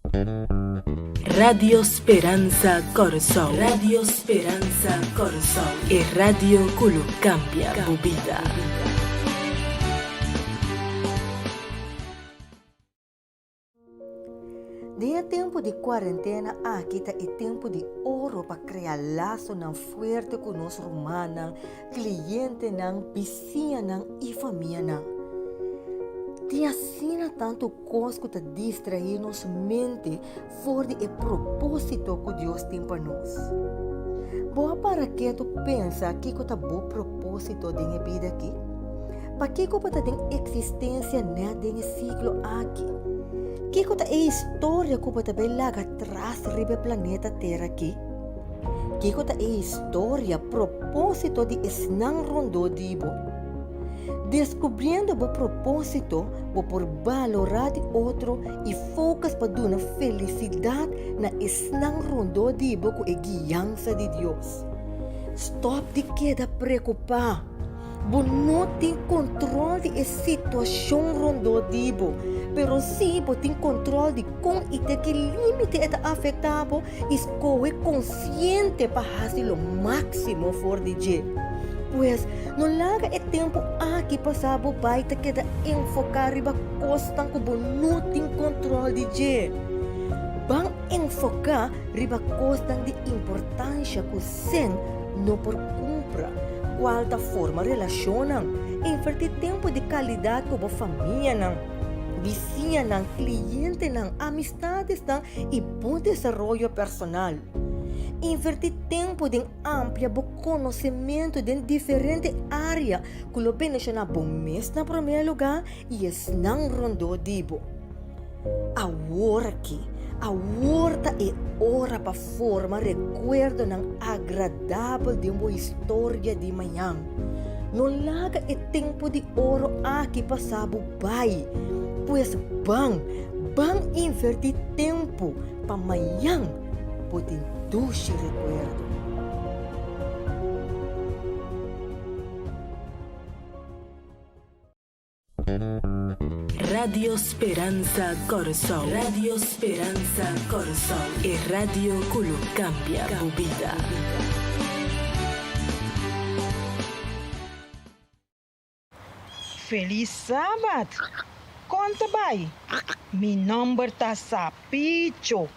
Radio Speransa Kòrsou. Radio Speransa Kòrsou. E radio ku lo kambia bo bida. Den e tempu di kuarentena aki ta e tempu di oro pa krea lasonan fuerte ku nos rumannan, klientenan, bisiñanan i famianan. Tin asina tantu kos ku ta distraí nos mente for di e propósito ku Dios tin pa nos. Bo a para ketu pensa kiko ta bo propósito den e bida aki? Pakiko bo ta den eksistensia nèt den e siglo aki? Kiko ta e historia ku bo ta bai laga tras riba e planeta Tera aki? Kiko ta e historia, propósito di esnan rondó di bo? Deskubriendo bo propósito, bo por balorá di otro i focus pa duna felisidat na esnan rondó di bo ku e guiansa di Dios. Stòp di keda preokupá! Bo no tin kontrol di e situashon rondó di bo, pero sí bo tin kontrol di kon i te ki límite e ta afektá bo i skohe konsiente pa hasi lo máksimo for di dje. Pues, no laga e tempu aki pasá bo bai ta keda enfoká riba kosnan ku bo no tin kontrol di dje. Ban enfoká riba kosnan di importansha ku sèn no por kumpra, kual ta forma relashonnan, invertí tempu di kalidat ku bo famianan, bisiñanan, klientenan, amistadesnan i bo desaroyo personal. Invertí tempu den amplia bo konosementu den diferente área ku lo beneshoná bo mes na promé lugá i esnan rondó di bo. Awor aki, awor ta e ora pa forma rekuerdonan agradabel den bo historia di mañan. No laga e tempu di oro aki pasa bo bai. Pues ban, ban invertí tempu pa mañan bo tin dushi rekuerdo. Radio Speransa Kòrsou. Radio Speransa Kòrsou. E radio ku lo kambia bo bida. Felis Sabat! Kon ta bai? Mi nòmber ta Sapicho.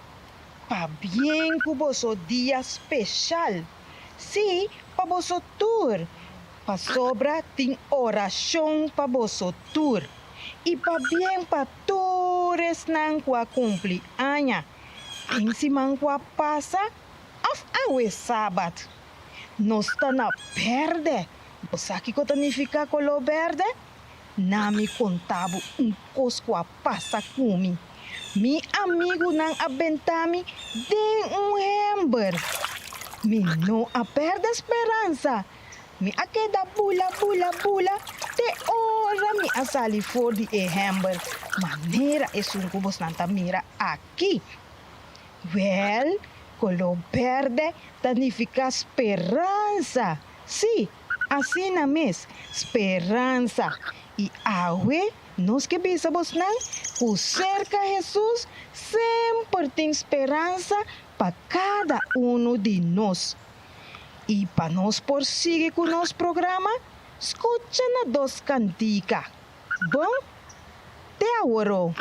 Pabien ku boso dia speshal! Sí, pa boso tur! Pasobra tin orashon pa boso tur, i pabien pa tur esnan ku a kumpli aña, den siman ku a pasa òf awe sabat. Nos ta na bèrdè. Bo sa kiko ta nifiká koló bèrdè? Na mi konta bo un kos ku a pasa ku mi. Mi amigunan a benta mi den un hèmber. Mi no a pèrdè speransa. Mi a keda bula, bula, bula te ora mi a sali for di e hèmber manera esun ku bosnan ta mira aki. Wèl, koló bèrdè ta nifiká speransa. Sí, asina mes, speransa. I awe nos ke bisa bosnan ku serka Hesus semper tin speransa pa kada unu di nos. I pa nos por sigui ku nos programa, skucha na dos kantika. Bon, te aworó!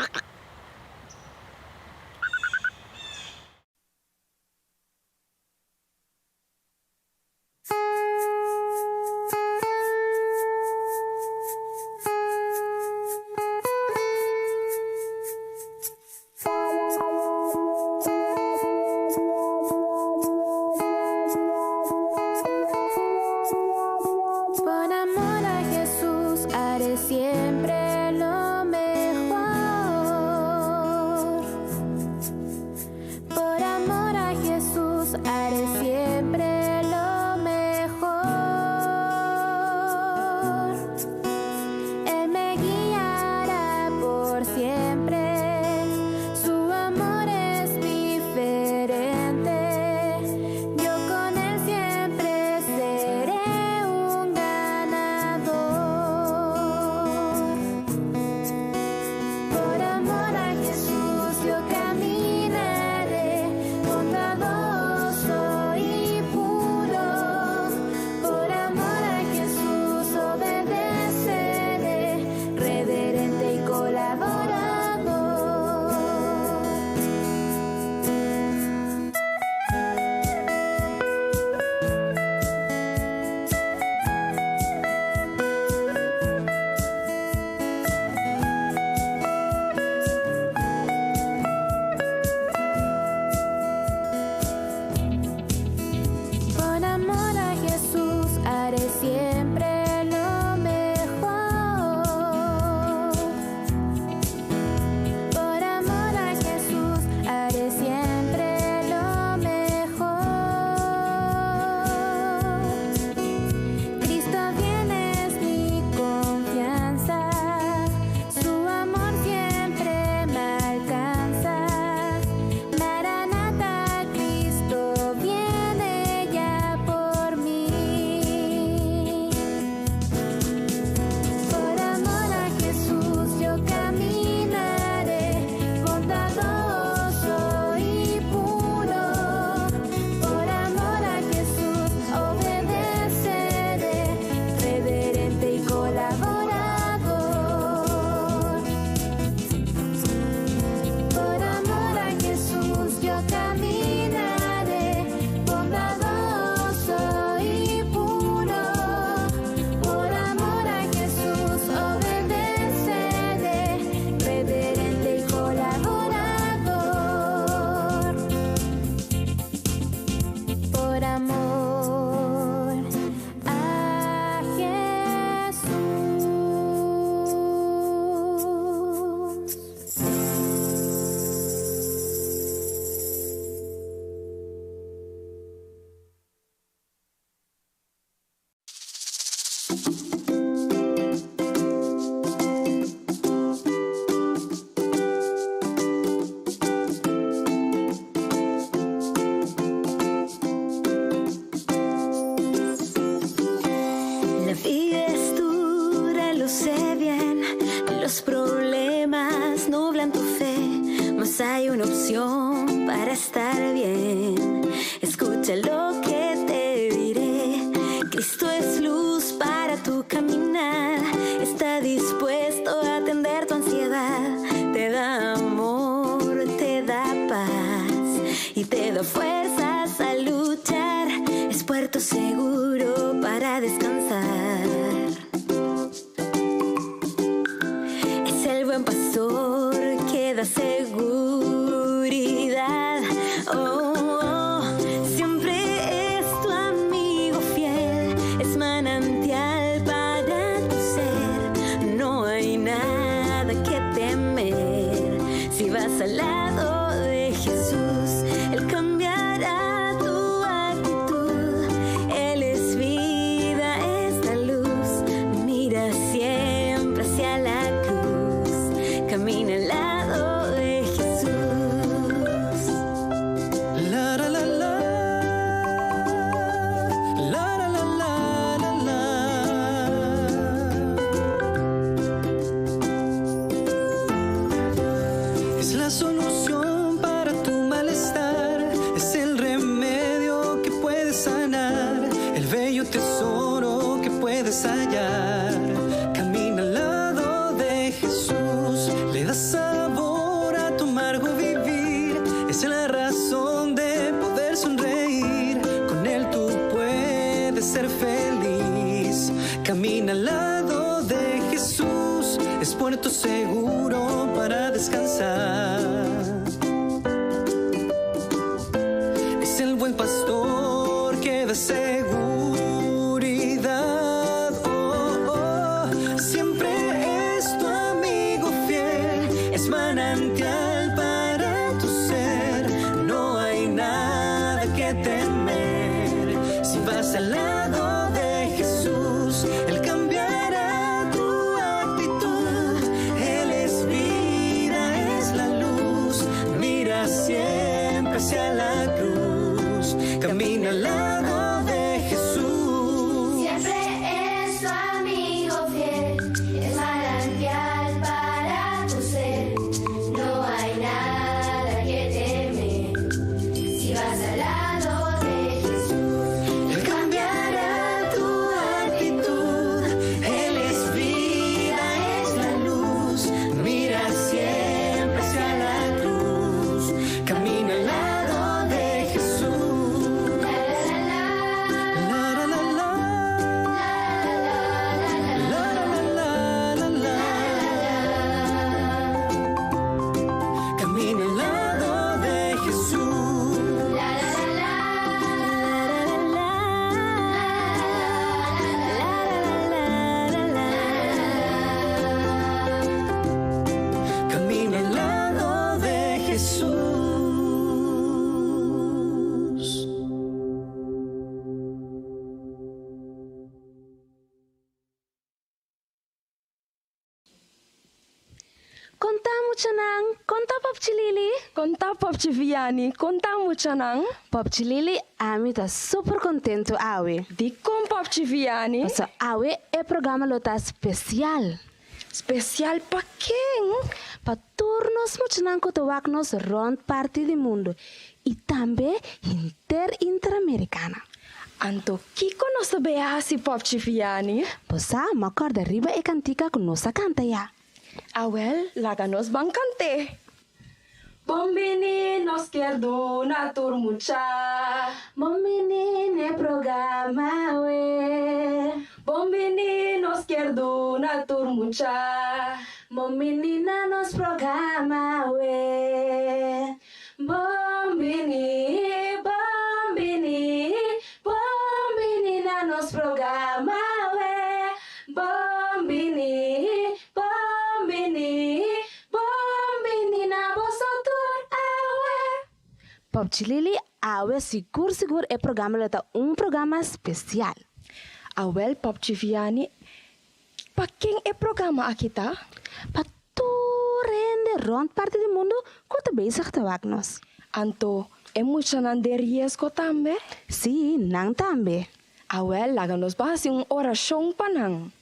Por amor a Jesús haré siempre lo mejor. estar bien. Escucha lo que te diré. Cristo es luz para tu caminar. Está dispuesto a atender tu ansiedad. Te da amor, te da paz y te da fuerzas a luchar. Es puerto seguro para descansar. Es el buen pastor que da seguridad. Oh, oh, siempre es tu amigo fiel, es manantial para tu ser. No hay nada que temer si vas al lado de Jesús. Él cambiará tu actitud. Él es vida, es la luz. Mira siempre hacia la cruz. Camina al lado de Jesús. La la la la. La la la la la la. Es la solución para tu malestar, es el remedio que puede sanar, el bello tesoro que puedes hallar. Camina al lado de Jesús, le da sabor a tu amargo vivir, es la razón de poder sonreír. Con él tú puedes ser feliz. Camina al lado de Jesús, es puerto seguro para descansar. Es el buen pastor que da seguridad. Oh, oh, siempre es tu amigo fiel, es manantial para tu ser. No hay nada que temer si vas al lado de Jesús. Él cambiará tu actitud. Él es vida, es la luz. Mira siempre hacia la cruz. Camina al lado de Jesús. Siempre es tu amigo fiel, es manantial para tu ser. No hay nada que temer si vas al lado de Jesús. Él cambiará tu actitud. Él es vida, es la luz. Mira siempre hacia la cruz. Camina al lado de Jesús. La la la La la la la. La la la la la. Camina al lado de Jesús. la la la La la la la Camina al lado de Jesús. Kon ta muchanan, kon ta Popchi Lili. Kon ta Popchi Viani, kon ta muchanan. Popchi Lili, ami ta super kontentu awe. Dikon Popchi Viani? Paso awe e programa lo ta spesial. Spesial pa ken? Pa tur nos muchanan ku ta wak nos rònt parti di mundu i tambe henter Interamericana. Anto kiko nos ta bai hasi Popchi Viani? Bo sa, m'a kòrda riba e kantika ku nos a kanta ya. Awèl, laga nos ban kant'é. Bon bini nos kier duna tur mucha. Bon bini n'e programa awe. Bon bini nos kier duna tur mucha. Bon bini na nos programa awe. Bon bini, bon bini, bon bini na nos programa awe. Bon bini, bon bini, bon bini na boso tur awe. Popchi Lili, awe sigur sigur e programa lo ta un programa spesial. Awèl Popchi Viani, pa ken e programa aki ta? Pa tur hende rònt parti di mundu ku ta bezig ta wak nos. Anto e muchanan den riesgo tambe? Sí, nan tambe. Awèl, laga nos ban hasi un orashon pa nan.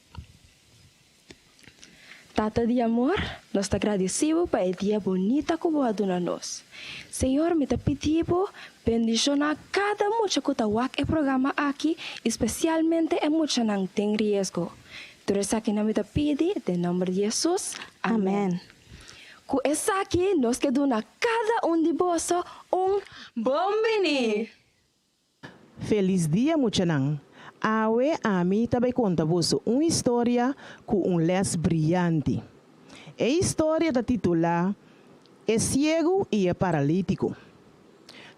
Tata di amor, nos ta gradisí bo pa e dia bunita ku bo a duna nos. Señor, mi ta pidi bo bendishoná kada mucha ku ta wak e programa aki i spesialmente e muchanan den riesgo. Tur esakinan mi ta pidi den nòmber di Hesus. Amèn. Ku esaki nos ke duna kada un di boso un Bon Bini! Felis dia muchanan! Awe ami ta bai konta boso un historia ku un lès briante. E historia ta titulá E siegu i e paralítiko.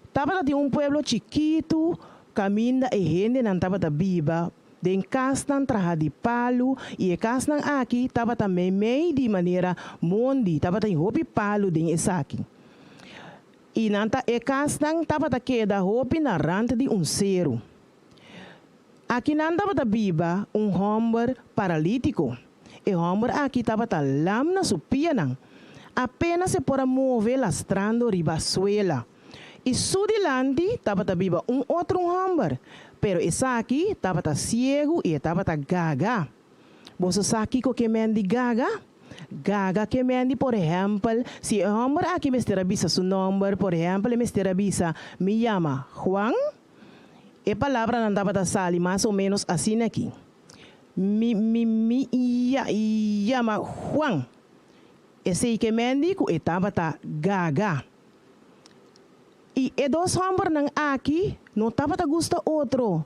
Tabata tin un pueblo chikitu kaminda e hendenan tabata biba den kasnan traha di palu i e kasnan aki tabata meimei di manera mondi, tabatin hopi palu den esaki. I nan ta e kasnan tabata keda hopi na rant di un seru. Aki nan tabata biba un hòmber paralítiko. E hòmber aki tabata lam na su pianan. Apénas e por a move lastrando riba suela. I su dilanti tabata biba un otro un hòmber, pero esaki tabata siegu i e tabata gaga. Boso sa kiko ke men di gaga? Gaga ke men di, por ehèmpel, si e hòmber aki mester a bisa su nòmber, por ehèmpel, e mester a bisa, Mi yama Juan, e palabranan tabata sali mas o ménos asina aki, Mi, mi, mi ya, yama Juan. Esei ke men di ku e tabata gaga. I e dos hòmbernan aki no tabata gusta otro,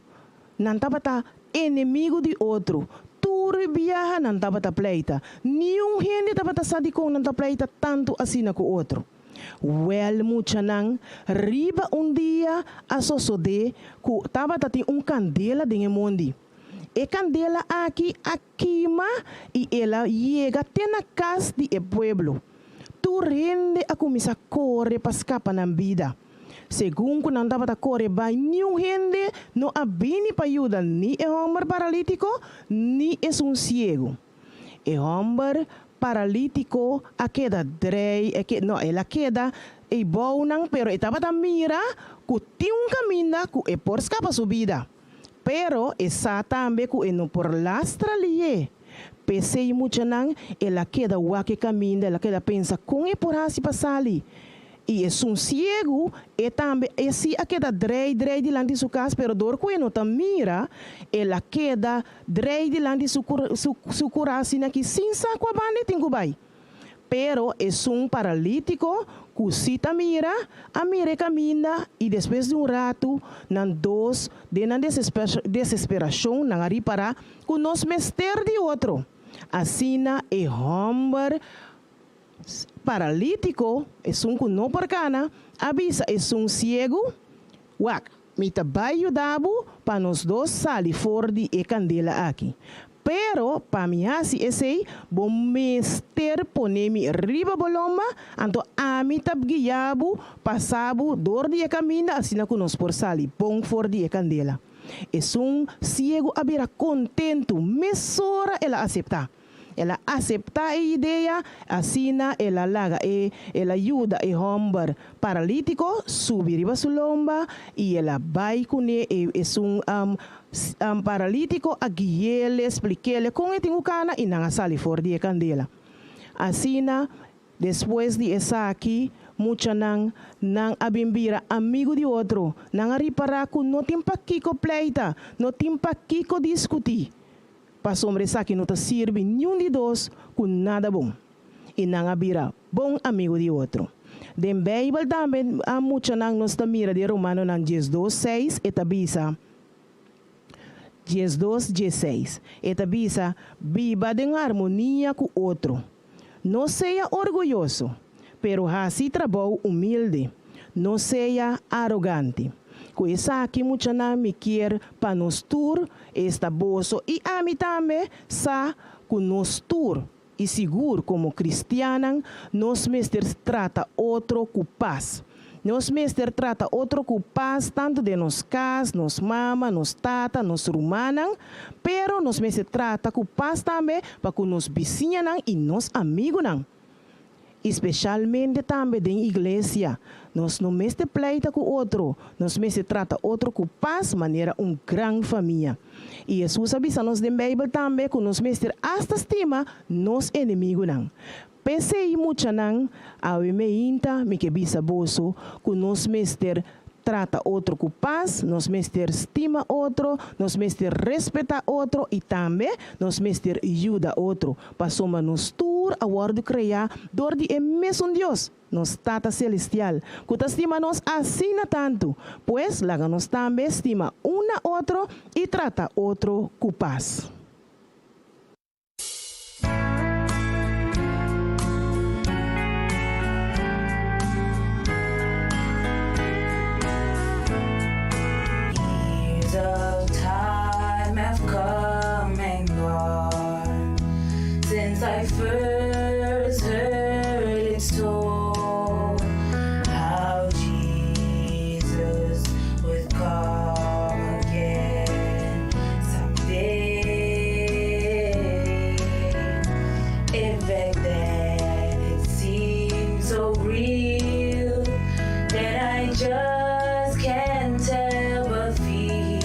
nan tabata enemigu di otro. Tur biaha nan tabata pleita. Niun hende tabata sa dikon nan ta pleita tantu asina ku otro. Wèl, muchanan, riba un dia a sosodé ku tabata tin un kandela den e mondi. E kandela aki a kima i el a yega te na kas di e pueblo. Tur hende a kuminsá kore pa skapa nan bida. Segun ku nan tabata kore bai, niun hende no a bini pa yuda ni e hòmber paralítiko ni esun siegu. E hòmber paralítiko a keda drei, no, el a keda ei bou nan, pero e tabata mira ku tin un kaminda ku e por skapa su bida. Pero e sa tambe ku e no por lastra lié. P'esei muchanan, el a keda wak e kaminda, el a keda pensa kon e por hasi pa sali. I esun siegu, e tambe, e si a keda drei drei dilanti su kas, pero dor ku e no ta mira, el a keda drei dilanti su su su kurá asina ki sin sa kua banda e tin ku bai. Pero esun paralítiko ku sí ta mira, a mira e kaminda i despues di un ratu nan dos den nan desesperashon nan a ripará ku nos mester di otro. Asina e hòmber paralítiko, esun ku no por kana, a bisa esun siegu, Wak, mi ta bai yuda bo pa nos dos sali for di e kandela aki. Pero pa mi hasi esei, bo mester pone mi riba bo lomba, anto ami ta guia bo pasa bo dor di e kaminda asina ku nos por sali bon for di e kandela. Esun siegu a bira kontentu, mesora el a aseptá. El a aseptá e idea, asina el a laga e el a yuda e hòmber paralítiko subi riba su lomba i el a bai kuné. E esun paralítiko a gui'é, splik'é kon e tin ku kana i nan a sali for di e kandela. Asina, despues di esaki, muchanan nan a bin bira amigu di otro. Nan a ripará ku no tin pakiko pleita, no tin pakiko diskutí. Pasobra esaki no ta sirbi niun di dos ku nada bon, i nan a bira bon amigu di otro. Den Beibel tambe a muchanan nos ta mira den Romanonan diesdos, seis, e ta bisa, 12, diesseis, e ta bisa, Biba den harmonia ku otro. No sea orguyoso, pero hasi trabou humilde. No sea arogante. Ku esaki muchanan mi kier pa nos tur, esta boso i ami tambe, sa ku nos tur, i sigur komo kristiannan, nos mester trata otro ku pas. Nos mester trata otro ku pas tantu den nos kas, nos mama, nos tata, nos rumannan, pero nos mester trata ku pas tambe pa ku nos bisiñanan i nos amigunan. I speshalmente tambe den iglesia. Nos no mester pleita ku otro, nos mester trata otro ku pas manera un gran famia. I Hesus a bisa nos den Beibel tambe ku nos mester asta stima nos enemigunan. P'esei, muchanan, awe meinta mi ke bisa boso ku nos mester trata otro ku pas, nos mester stima otro, nos mester respetá otro i tambe nos mester yuda otro, pasobra nos tur a wòrdu kreá dor di e mesun Dios, nos Tata Selestial, ku ta stima nos asina tantu. Pues, laga nos tambe stima un na otro i trata otro ku pas. Years of time have come and gone since I first heard it told how Jesus would come again someday. If back then it seemed so real that I just can't tell but feel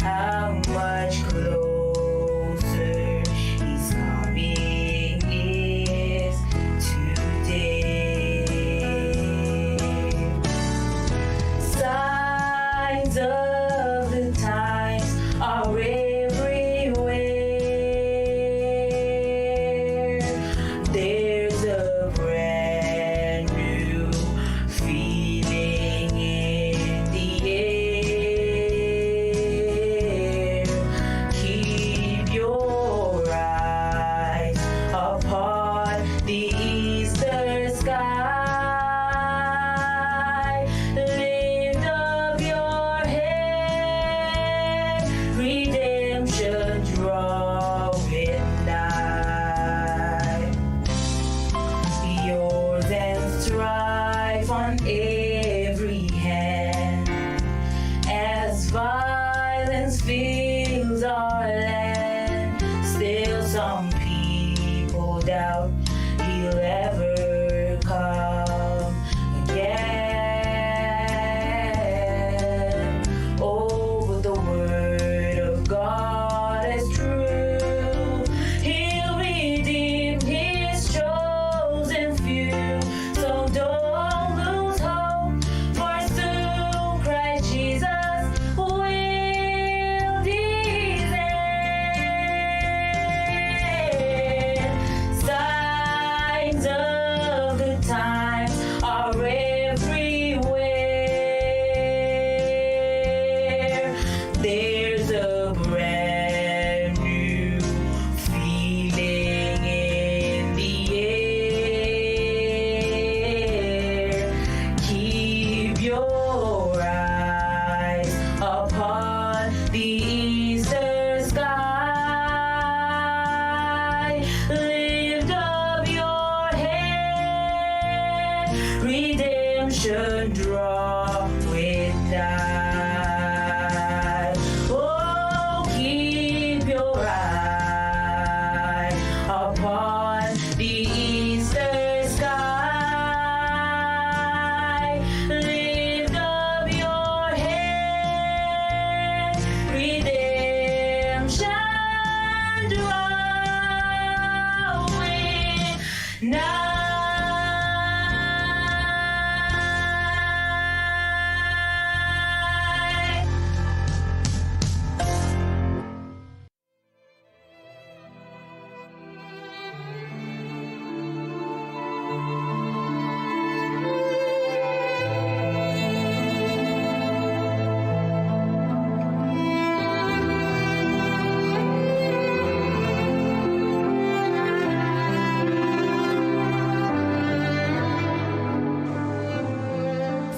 how much closer he's coming is today. Signs of the times are everywhere. There's a brand new feeling in the air. Keep your eyes upon the eastern sky. Lift up your head, redemption draweth nigh. Yours and strife on every hand as violence fills our land. Still, some people doubt he'll ever come again. Oh, but the word of God is true. He'll redeem his chosen few. So don't lose hope, for soon Christ Jesus will descend. Signs of the times are everywhere. There's a brand new feeling in the air. Keep your eyes upon the eastern sky. Lift up your head, redemption draweth nigh. Oh, keep your eye upon the eastern sky. Lift up your head, redemption draweth nigh.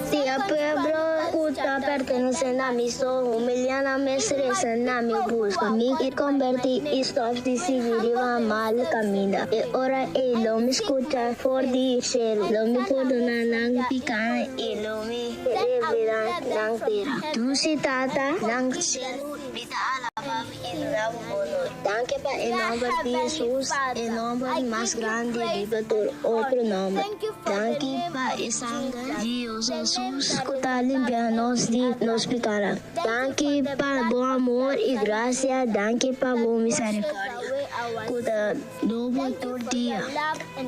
Si e pueblo ku ta pertenesé na mi so humiliá nan mes resa na mi, buska mi i kombertí i stòp di sigui riba mal kaminda, e ora ei lo mi skucha for di shelu, lo mi pordoná nan pikánan i lo mi rebirá nan tera. Dushi Tata nan shelu, mi ta alabá bo i duna bo honor. Danki pa e nòmber di Hesus, e nòmber mas grandi riba tur otro nòmber. Danki pa e sanger di. Dios Hesus ku ta limpia nos di nos pikanan. Danki pa bo amor i grasia, danki pa bo miserikordia ku ta nobo tur dia.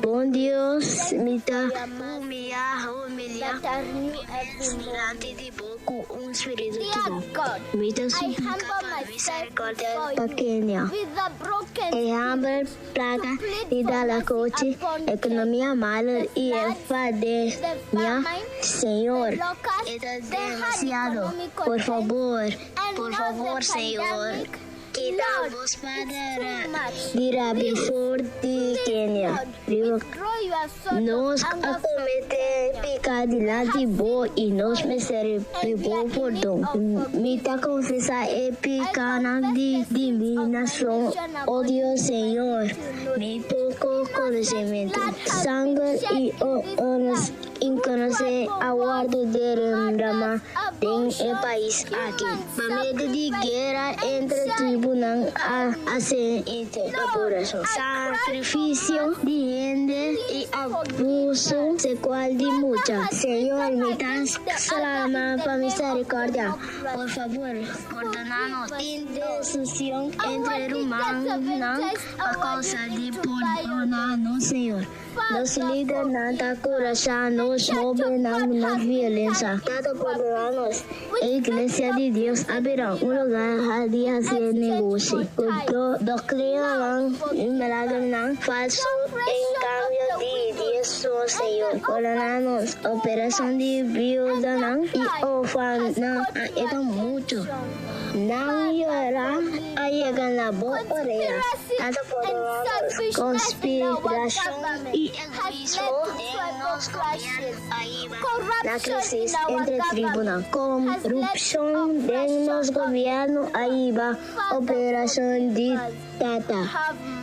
Bon Dios, mi ta humiliá, humiliá mi mes dilanti di bo ku un spiritu kibrá. Mi ta supliká pa miserikordia pa Kenia. E hamber Plaga di dalakochi, ekonomia malu i e pandemia, Señor, e ta demasiado. Por fabor, por fabor, Señor, kita bo spada di rabia for di Kenia. Riba nos a kometé piká dilanti bo i nos mester di bo pordon. Mi ta konfesá e pikánan di mi nashon, o Dios Señor, mi poko konosementu. Sanger i inkonosé a wòrdu derramá den e pais aki. Pa medio di guera entre tribunan a hasi adoracion, sacrificio di hende i abuso sexual di mucha. Señor, mi ta clama pa misericordia. Por fabor, pordona nos. Tin desucion entre rumannan pa causa di pordona nos, Señor. Nos lidernan ta kurashá nos hóbennan na violensia. Tata pordoná nos. E Iglesia di Dios a bira un lugá di hasi negoshi ku doktrinanan i milagernan falsu en kambio di Dios nos Señor. Pordoná nos. Operashon di biudanan i orfannan a eta muchu. Nan yora a yega na bo orea. Tata pordoná nos. Konspirashon i egoismo den nos gobièrnu a hiba na krisis entre tribunan. Korupshon den nos gobièrnu a hiba operashon di Tata,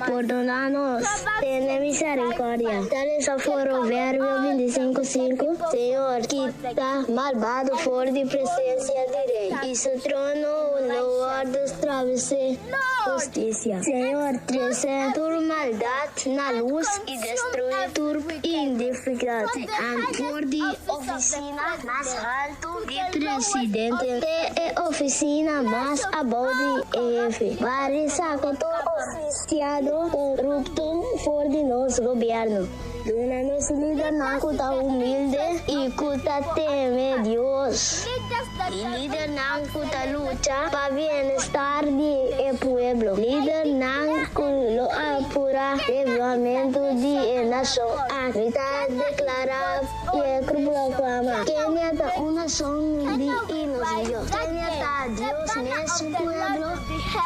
pordoná nos, tene misericordia. Ta lesa Proverbio 25, 5, Señor, kita malbado for di presencia di rey, i su trono lo wordo establece husticia. Señor, trece tur maldad na luz i destrui tur iniquidad. For di oficina mas haltu di presidente te e oficina mas abou di e hefe. Bari saca tur oficiado corupto for di nos gobierno. Duna nos lidernan cu ta humilde y cu ta teme Dios. Y lidernan cu ta lucha pa bienestar di e pueblo. Lidernan cu lo apura levamento di e nacion aki. Mi ta declara y e proclama, Kenia ta un nacion di y nos Dios. Kenia ta Dios mes su pueblo.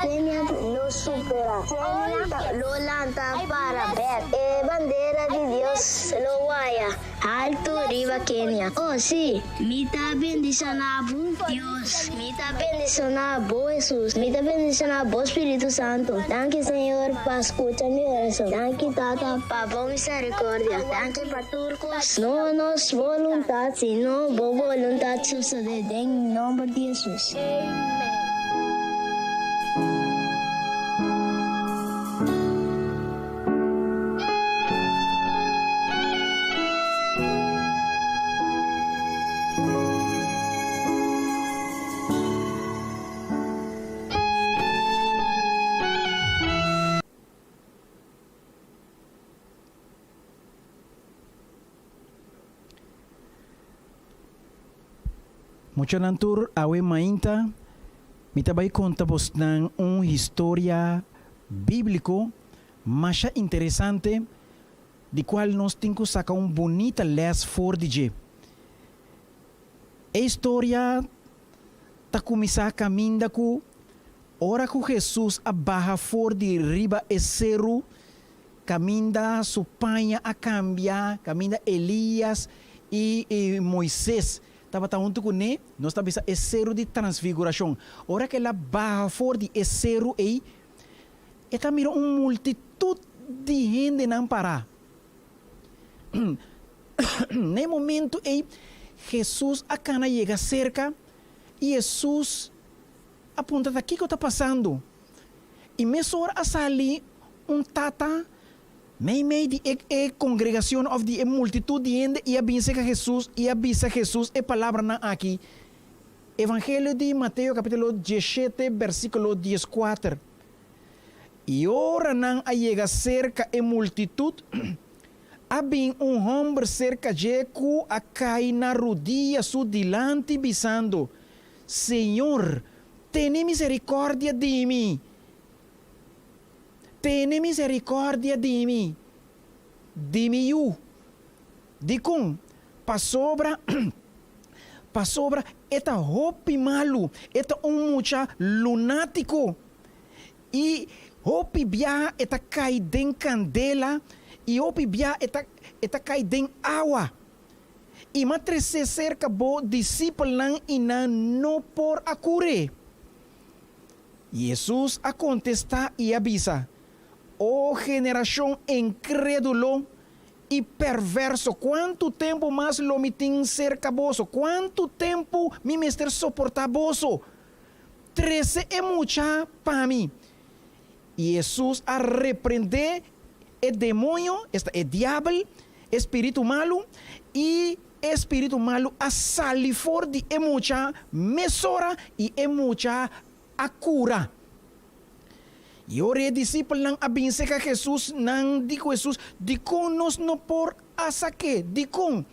Kenia lo supera. Kenia lo lanta para bek. E bandera di Dios lo waya haltu riba Kenia. Oh, sí, mi ta bendishoná bo, Dios. Mi ta bendishoná bo, Hesus. Mi ta bendishoná bo, Spiritu Santu. Danki, Señor, pa skucha mi orashon. Danki, Tata, pa bo misericordia. Danki pa tur kos. No nos boluntat, sino bo boluntat sosodé den nomber di Hesus. Muchanan tur awe mainta mi ta bai konta bosnan un historia bíbliko masha interesante di kual nos tin ku saka un bunita lès for di dje. E historia ta kuminsá kaminda ku ora ku Hesus a baha for di riba e seru kaminda su paña a kambia, kaminda Elias i Moises tabata huntu kuné, nos ta bisa e seru di transfigurashon. Ora ku el a baha for di e seru ei, e ta mira un multitut di hendenan pará. Na e momentu ei, Hesus a kana yega serka i Hesus a puntra ta kiko ta pasando. I mesora a sali un tata. Meimei di e e kongregashon òf di e multitut di hende i a bin serka Hesus i a bisa Hesus e palabranan aki, Evangelio di Mateo kapítulo diesshete bèrsikulo dieskuater. I ora nan a yega serka e multitut, a bin un hòmber serka dje ku a kai na rudia su dilanti bisando, Señor, tene miserikòrdia di mi! Tene miserikòrdia di mi, di mi yu. Dikon? Pasobra, pasobra e ta hopi malu, e ta un mucha lunátiko, i hopi biaha e ta kai den kandela i hopi biaha e ta e ta kai den awa. I m'a tres'é serka bo disipelnan i nan no por a kur'é. Hesus a kontestá i a bisa, O generashon inkrédulo i pèrvèrso, kuantu tempu mas lo mi tin serka boso? Kuantu tempu mi mester soportá boso? Trese e mucha pa mi. I Hesus a reprendé e demoño, esta e diabel, e spiritu malu, i e spiritu malu a sali for di e mucha mesora i e mucha a kura. I ora e disipelnan a bin serka Hesus, nan di ku Hesus, Dikon nos no por a sak'é? Dikon?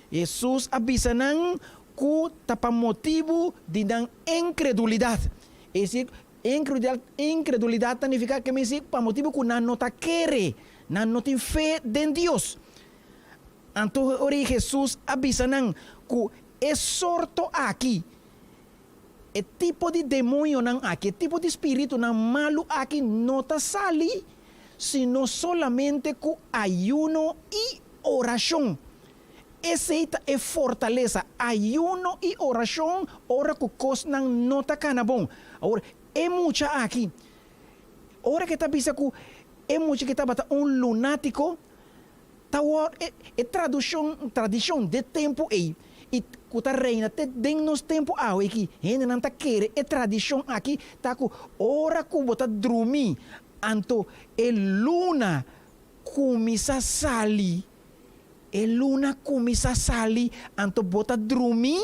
Hesus a bisa nan ku ta pa motibu di nan inkredulidat. Es desir, inkredulidat ta nifiká ke mester pa motibu ku nan no ta kere, nan no tin fe den Dios. Anto ora Hesus a bisa nan ku e sorto aki, e tipo di demoñonan aki, e tipo di spiritunan malu aki no ta sali sino solamente ku ayuno i orashon. Esei ta e fortalesa, ayuno i orashon ora ku kosnan no ta kana bon. Awor, e mucha aki, ora ku e ta bisa ku e mucha ki tabata un lunátiko, Ta wòrdu e e tradushon, tradishon d'e tempu ei i ku ta reina te den nos tempu awe aki. Hendenan ta kere e tradishon aki ta ku ora ku bo ta drumi anto e luna kuminsá sali, e luna kuminsá sali anto bo ta drumi,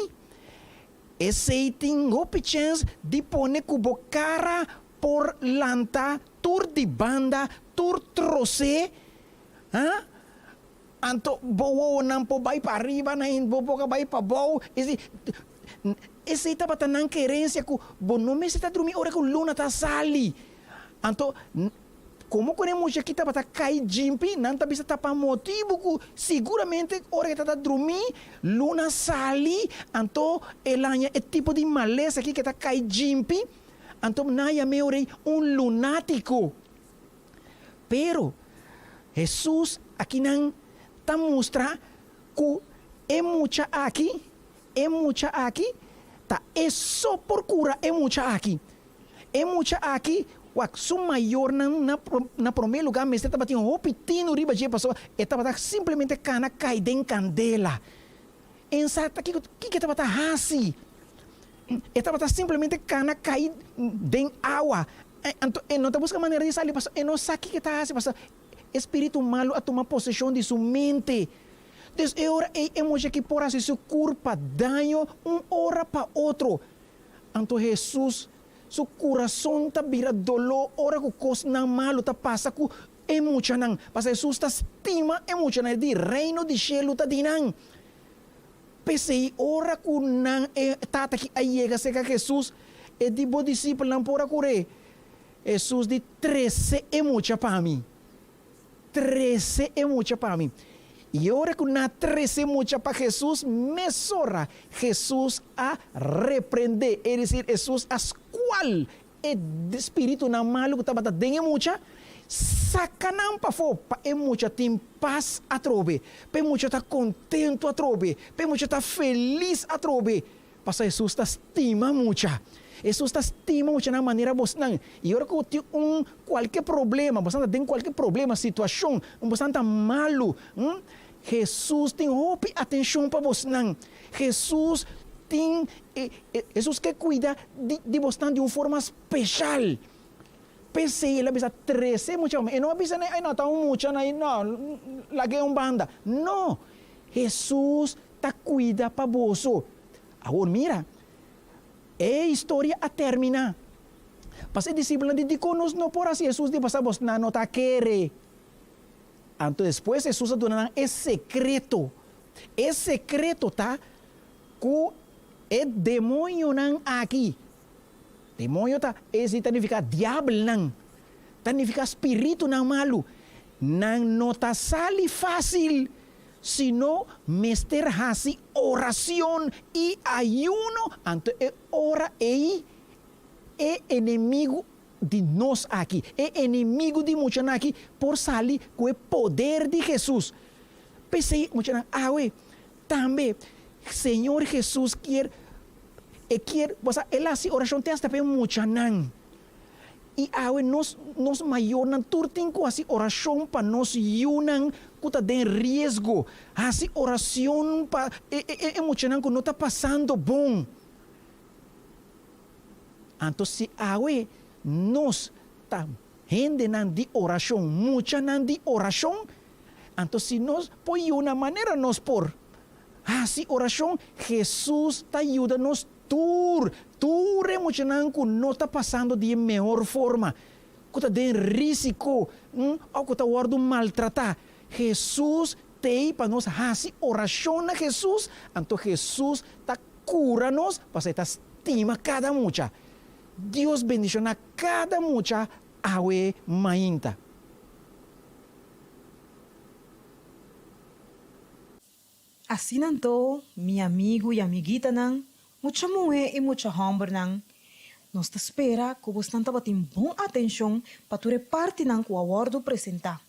esei tin hopi chèns di pone ku bo kara por lanta tur di banda, tur trosé. Ha? Anto bo wowonan por bai pa ariba, nan bo boka bai pa bou. Esei, esei tabata nan kerensia ku bo no mester ta drumi ora ku luna ta sali. Anto, komo ku e mucha aki tabata kai djimpi, nan ta bisa ta pa motibu ku siguramente ora ke ta ta drumi, luna sali, anto el haña e tipo di malesa aki ke ta kai djimpi, anto nan a yam'é ora ei un lunátiko. Pero, Hesus akinan ta mustra ku e mucha aki, e mucha aki, ta e so por kura e mucha aki. E mucha aki, wak, su mayornan na na promé lugá mester tabatin hopi tinu riba dje pasobra e tabata simplemente kana kai den kandela. E sa ta kiko kiko e tabata hasi. E tabata simplemente kana kai den awa. Anto e no ta buska manera di sali pasobra e no sa kiko e ta hasi pasobra e spiritu malu a tuma poseshon di su mente. Dus e ora ei e mucha ki por hasi su kurpa daño un ora pa otro. Anto Hesus su kurason ta bira doló ora ku kosnan malu ta pasa ku e muchanan. Pasobra Hesus ta stima e muchanan, e di, Reino di shelu ta di nan. P'esei, ora ku nan e tata ki a yega serka Hesus, e di, Bo disipelnan por a kur'é? Hesus di, Trese e mucha pa mi. Trese e mucha pa mi. I ora ku nan a trese e mucha pa Hesus, mesora Hesus a reprendé, es desir, Hesus a skual E spiritunan malu ku tabata den e mucha, saka nan pafó pa e mucha tin pas atrobe, pa e mucha ta kontentu atrobe, pa e mucha ta felis atrobe. Pasobra Hesus ta stima mucha. Hesus ta stima muchanan manera bosnan. I ora ku tin un kualke problema, bosnan ta den kualke problema, situashon, bosnan ta malu, Hesus tin hopi atenshon pa bosnan. Hesus tin, Hesus ke kuida di bosnan di un forma speshal. P'esei el a bisa, Trese mucha pa mi. E no a bisa nan, Ai no, ta un mucha na ei, no, lag'é un banda. No! Hesus ta kuida pa boso. Awor mira, e historia a terminá. Pas e disipelnan di, Dikon nos no por hasi? Hesus di, Pasá bos nan no ta kere. Anto despues Hesus a duna nan e sekreto. E sekreto ta ku e demoñonan aki, demoño ta, esei ta nifiká diabelnan, ta nifiká spiritunan malu, nan no ta sali fásil, sino mester hasi oracion i ayuno, anto e ora ei e enemigu di nos aki, e enemigu di muchanan aki por sali ku e poder di Hesus. P'esei muchanan awe tambe Señor Hesus kier, e kier, bo sa, el hasi orashon te hasta pa e muchanan. I awe nos, nos mayornan tur tin ku hasi orashon pa nos yunan ku ta den riesgo, hasi orashon pa e, e, e muchanan ku no ta pasando bon. Anto si awe nos ta hendenan di orashon, muchanan di orashon, anto si nos por yuna manera nos por hasi orashon, Hesus ta yuda nos Tur, tur e muchanan ku no ta pasando di e mehor forma, ku ta den risiko, òf ku ta wòrdu maltratá, Hesus t'ei pa nos hasi orashon na Hesus, anto Hesus ta kura nos pasobra e ta stima kada mucha. Dios bendishoná kada mucha awe mainta. Asina anto, mi amigu i amiguitanan, mucha muhé i mucha hòmbernan, nos ta spera ku bosnan tabatin bon atenshon pa tur e partinan ku a wòrdu presentá.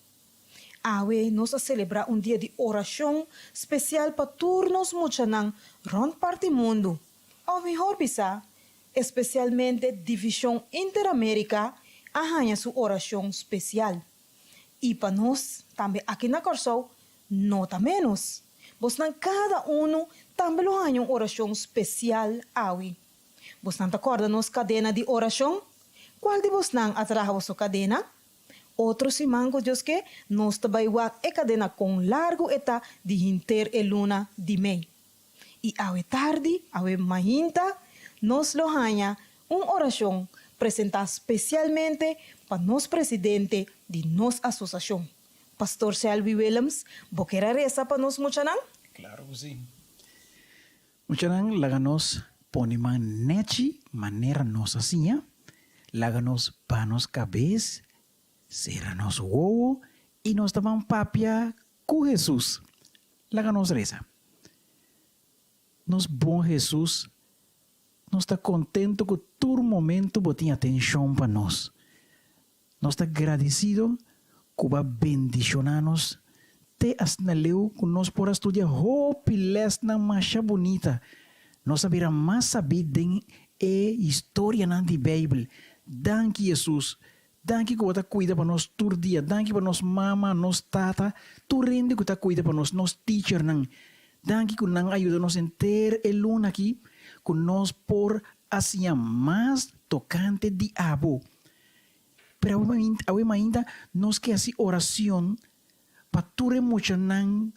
Awe nos a selebrá un dia di orashon spesial pa tur nos muchanan rònt parti mundu, òf mihor bisá, espesialmente Divishon Interamérika a haña su orashon spesial. I pa nos tambe aki na Kòrsou no ta ménos. Bosnan kada unu tambe lo haña un orashon spesial awe. Bosnan ta kòrda nos kadena di orashon? Kual di bosnan a traha boso kadena? Otro siman ku Dios ke, nos ta bai wak e kadena kon largu e ta di hinter e luna di mei. I awe tardi, awe mainta, nos lo haña un orashon presentá spesialmente pa nos presidente di nos asosashon. Pastor Selby Willems, bo ker a resa pa nos muchanan? Claro cu si. Muchanan, laga nos pone man nechi manera nos a siña, laga nos ba nos cabes, cera nos wowo y nos ta ban papia cu Jesus. Laga nos resa. Nos bon Jesus, nos ta contento cu tur momento bo tin atencion pa nos. Nos ta gradicido cu bo a bendiciona nos te asina leu cu nos por a studia hopi lesnan masha bunita. Nos a bira mas sabí den e historianan di Bijbel. Danki Jesus Danki ku bo ta kuida pa nos tur dia. Danki pa nos mama, nos tata, tur hende ku ta kuida pa nos, nos teachernan. Danki ku nan a yuda nos henter e luna aki ku nos por a siña mas tokante di abo. Pero awe mainta nos ke hasi oracion pa tur e muchanan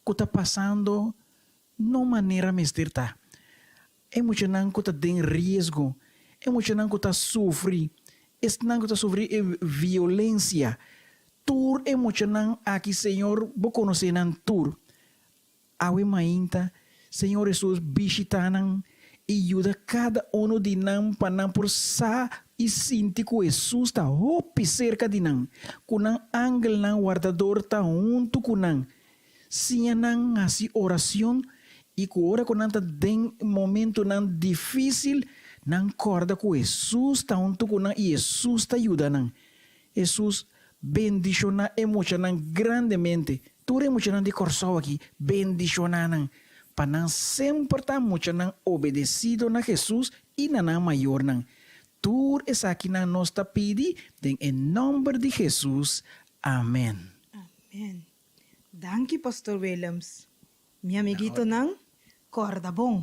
ku ta pasando no manera mester ta. E muchanan ku ta den riesgo, e muchanan ku ta sufri, esnan ku ta sufri e violensia, tur e muchanan aki Señor bo konosé nan tur. Awe mainta, Señor Hesus bishitá nan i yuda kada unu di nan pa nan por sa i sinti ku Hesus ta hopi serka di nan, ku nan angelnan wardador ta huntu ku nan. Siña nan hasi oracion i ku ora ku nan ta den momentonan difícil, nan kòrda ku Hesus ta huntu ku nan i Hesus ta yuda nan. Hesus bendishoná e muchanan grandemente. Tur e muchanan di Kòrsou aki, bendishoná nan, pa nan semper ta muchanan obedesido na Hesus i na nan mayornan. Tur esakinan nos ta pidi den e nòmber di Hesus. Amèn. Amèn. Danki Pastor Willems. Mi amiguitonan, corda bon,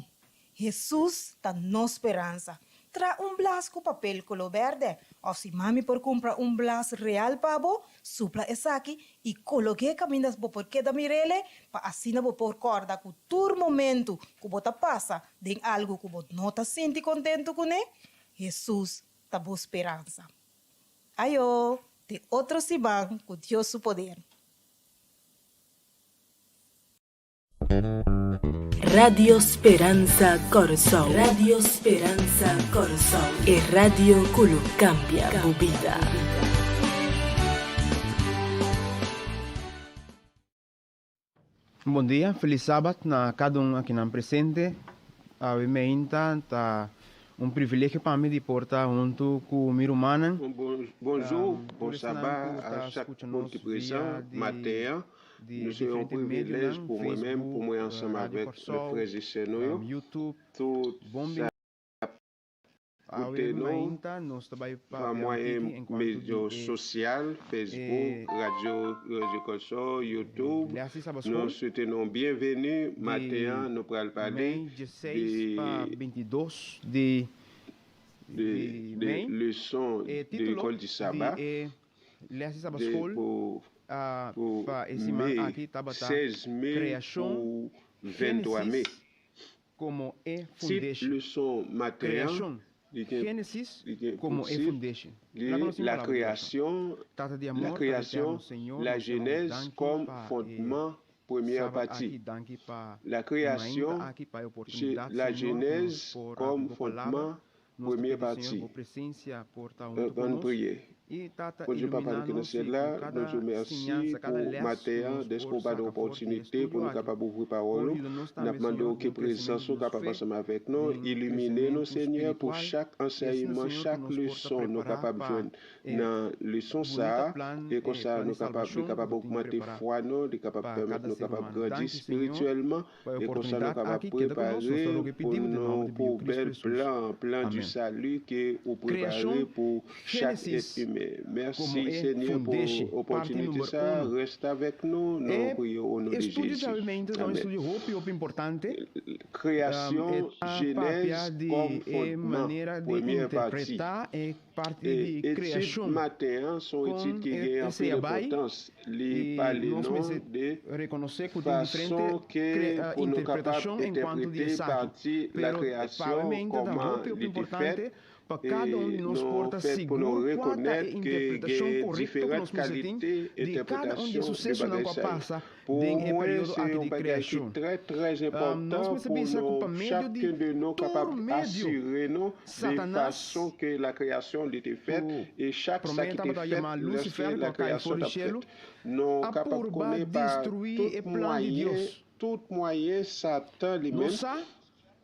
Hesus ta nos speransa. Traha un blas ku papel koló bèrdè òf si mami por kumpra un blas real pa bo, supla esaki i kolog'é kaminda bo por keda mir'ele pa asina bo por kòrda ku tur momentu ku bo ta pasa den algu ku bo no ta sinti kontentu kuné, Hesus ta bo speransa. Ayo, te otro siman ku Dios su poder. Radio Speransa Kòrsou Radio Speransa Kòrsou e radio ku lo kambia bo bida. Bon dia, felis sabat na kada un akinan presente. Awe meinta ta un privilegio pa mi di por ta huntu ku mi rumannan. Bonjou, bon Tur esnan saba ku a ta chak skucha moun nos ki via prezan di maten an. di Nou se yon diferente privilèj medionan, pou mwen menm pou Facebook, mwen ansanm Radio avèk Kòrsou, frè e sè nou yo. YouTube. Tout Bon sa bini. ap Awe koute nou mainta nos ta bai pa papia un mwayen tiki enkuanto di medyo e sosyal, Facebook, e Radio Radio Kòrsou, YouTube. lès di Nou Sabaschool swete nou byenveni. Maten di an nou pral pale mei 16 pa de 22 di de di de mei. leson E de título lekòl di di Saba e lès di de Sabaschool pou a pou pa e siman me aki tabata 16 me Kreashon pou 23 me. Génesis komo e Tit fundeshi. leson maten an Kreashon li gen Génesis li gen pou komo e tit fundeshi. li Laga nos tin La palabra di Dios. création Tata di la amor, Tata création eterno, Señor, la nos ta duna genèse danki comme pa e fondement première Sabat partie aki, danki pa La e mainta création aki, pa e oportunidat, la Señor, ku nos genèse por abri comme bo palabra. fondement Nos ta première pidi, Señor, partie bo presensia por ta huntu ku Ann nos. priye. I Tata, Bondye Papa iluminá nou ki nan nos syèl i la, ku nou kada di w mèsi siñansa, kada pou lès ku maten an nos dèske por w ba nou saka for di e opòtinite pou estudio nou aki. kapab ouvri Por pawòl ou. yuda nos N tambe, ap mande Señor, w ke den prezans kresementu ou di nos kapab fe, ansanm avèk nou, den ilimine nou kresementu Senyè pou spiritual, chak i asina, ansèyman, Señor, ku chak nos por ta leson nou prepará kapab pa jwenn e nan leson sa bunita a, plan, e e konsa plan di nou kapab li salbashon ku kapab bo tin ogmante prepará fwa nou, li kapab pa pèmèt kada nou ser kapab humano. grandi Danki, Señor, espirityèlman, pa e e konsa nou oportunidat kapab aki. Keda ku nos, nos ta prepare roga i pou pidi bo den nou nòmber di pou Biu Kristu bèl Hesus. plan, plan du Amèn. salut ke ou prepare Kreashon pou chak èt Génesis imen. Mèsi komo e Senyè pou fundeshi, parti opòtinite number sa a, uno. reste avèk nou, nou E priye o non de estudio Jezi. djawemente ta un Amèn. estudio hopi hopi importante. E Kreyasyon, ta papia Jenèz di kòm e fondman, manera di premyè pati. interpretá e parti E di etid kreashon maten an son kon etid ki e gen esei anpil a bai enpòtans. Li i pale nos nou mester de rekonosé ku tin diferente fason ke pou nou kapab interpretashon enkuanto di entèprete esaki. pati Pero lakreyasyon pavemente ta kòman hopi hopi li te fèt importante pa e kada un di nos nou por ta fèt pou nou sigur kua ta e rekonèt ke interpretashon gen korekto ku diferant nos mester tin kalite di kada un di e entèpretasyon de susesonan bagay ku a sa yo. pasa Pou den e mwen periodo se aki yon di bagay ki kreashon. trè trè Nos enpòtan mester pou bisa ku nou pa medio di chakun de nou tur kapab medio asire nou de Satanas fason ke lakreyasyon li te fèt ku e chak sa promé ki te tabata fèt yamá lòske Lucifer ku a kai for lakreyasyon di t ap shelu fèt. Nou a kapab purba konnen pa destruí tout e plan di mwayen Dios. tout mwayen Satan li Nos menm sa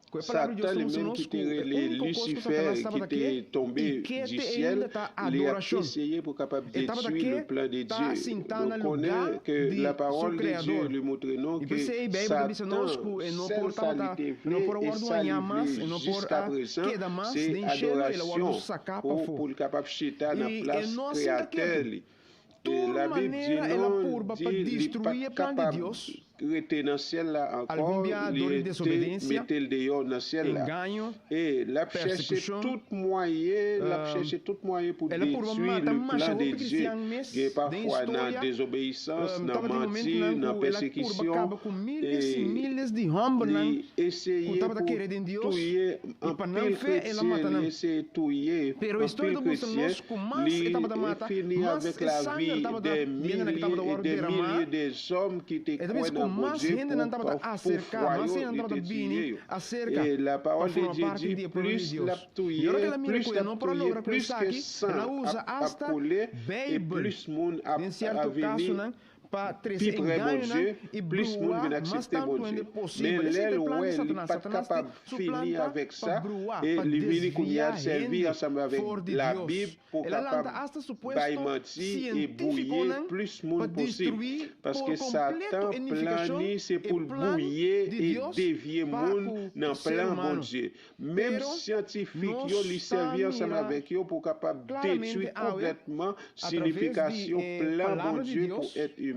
ku e Palabra di Dios Satan ta li mustra menm nos ki ku te e rele úniko kos ku Lisifè Satanas ki tabata te ke tonbe i ke di te syèl, ainda ta li ap adorashon. eseye pou kapab E tabata detwi ke le plan de ta Dye. sintá Nou na konnen lugá ke di la su pawòl de Dye Kreador. li moutre nou I ke p'esei Beibel ta bisa nos Satan ku e no sèl por sa li tabata, te e vle no por a e wòrdu sa li hañá vle mas, e no por jiska a prezan keda mas se den shelu, el a wòrdu adorasyon saká pou pafó. pou l kapab chita nan I e plas no a sinta Kreyatè ketu. li. E Tur Labib di manera el a nou, purba di pa li pa destruí t e plan di kapab Dios. rete nan syèl la ankò, Algun bia li dor di te desobedensia, mete l deyò nan syèl la. engaño, E l ap chèche persekushon. tout mwayen, l ap chèche tout mwayen pou El a purba detwi mata le masha plan de hopi Dye. kristian mes Gen den pafwa nan historia. dezobeyisans, nan Tabatin manti, momentunan nan ku el a purba pèsekisyon, kaba ku miles e i miles di hòmbernan li ku eseye tabata pou kere den Dios, touye i pa nan anpil fe el a kretyen, mata li nan. eseye touye Pero historia anpil ta mustra kretyen, nos ku mas li e tabata mata, fini mas avèk e lavi sanger tabata dè di hendenan ku milye tabata e wòrdu dè deramá. milye dè zòm ki te E ta kwè bisa ku nan mas Bondye hendenan pou tabata pou aserká, fwa mas yo hendenan li tabata te bini tiye yo. aserka E la pa pawòl de forma Dye parti di di e pueblo di plis l Dios. ap I ora ku touye, el a mira plis ku l e ap no por a touye, logra ku plis ke esaki, el a san usa ap ap asta koule e Beibel plis moun ap den sierto a vini kasonan pa pi trese prè engañonan Bondye, i plis moun brua vin mas aksepte tantu Bondye. hende Men posibel. lè Esei ta l e plan wè di li Satanas. pa t Satanas tin kapab su fini plan ta avèk pa sa, brua, e pa li vini kounye desviá a sèvi hende ansanm avèk for di Labib Dios. pou El a kapab lanta asta bay supuesto manti e bwouye sientífikonan plis pa moun posib. destruí Paske por kompleto Satan e plan nifikashon ni se e pou l plan bwouye di e Dios devye pa moun ku nan ser plan humano. Bondye. Menm Pero syantifik yo li nos ta sèvi ansanm mira avèk yo pou kapab detwi klaramente awe konplètman a traves di sinifikasyon e plan Palabra di Bondye pou Dios èt imen.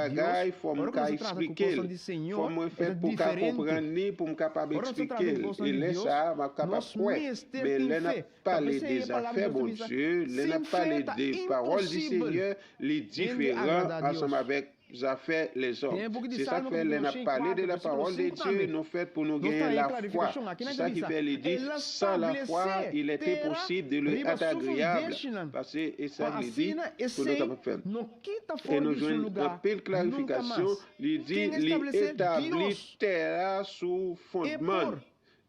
bagay Dios, fò m ora ku ka nos ta trata ku eksplike kosnan l, di fò Señor, mwen e ta fèt pou m ka diferente. konprann li, pou m kapab Ora nos ta trata eksplike ku l. kosnan E di lè Dios, sa a, m ap kapab nos kwè. mester Men tin lè n ap fe. Ta pale p'esei de e Palabra zafè di Dios ta bisa, Bondye, lè n Sin ap fe pale ta de pawòl di imposibel Senyè, li hende diferan agradá ansanm Dios. avèk zafè lèzòm. Den e buki di Se sa k Salmo fè lè kapítulo n ap pale 104 de la versíkulo parole de 5 Dieu, tambe, nou fèt pou nou nos ta genyen haña lafwa. klarifikashon. Aki Se nan ta sa ki bisa, fè li di, El a Sans la foi, stablesé il est tera impossible de lui riba être su agréable. fundeshinan, Pase e sa pa li di asina pou nou esei kapab fè l. no kita E for nou di su jwenn lugá anpil nunka klarifikasyon, mas. li di Ken li establesé? etabli Dios. tè a sou E fondman l. por.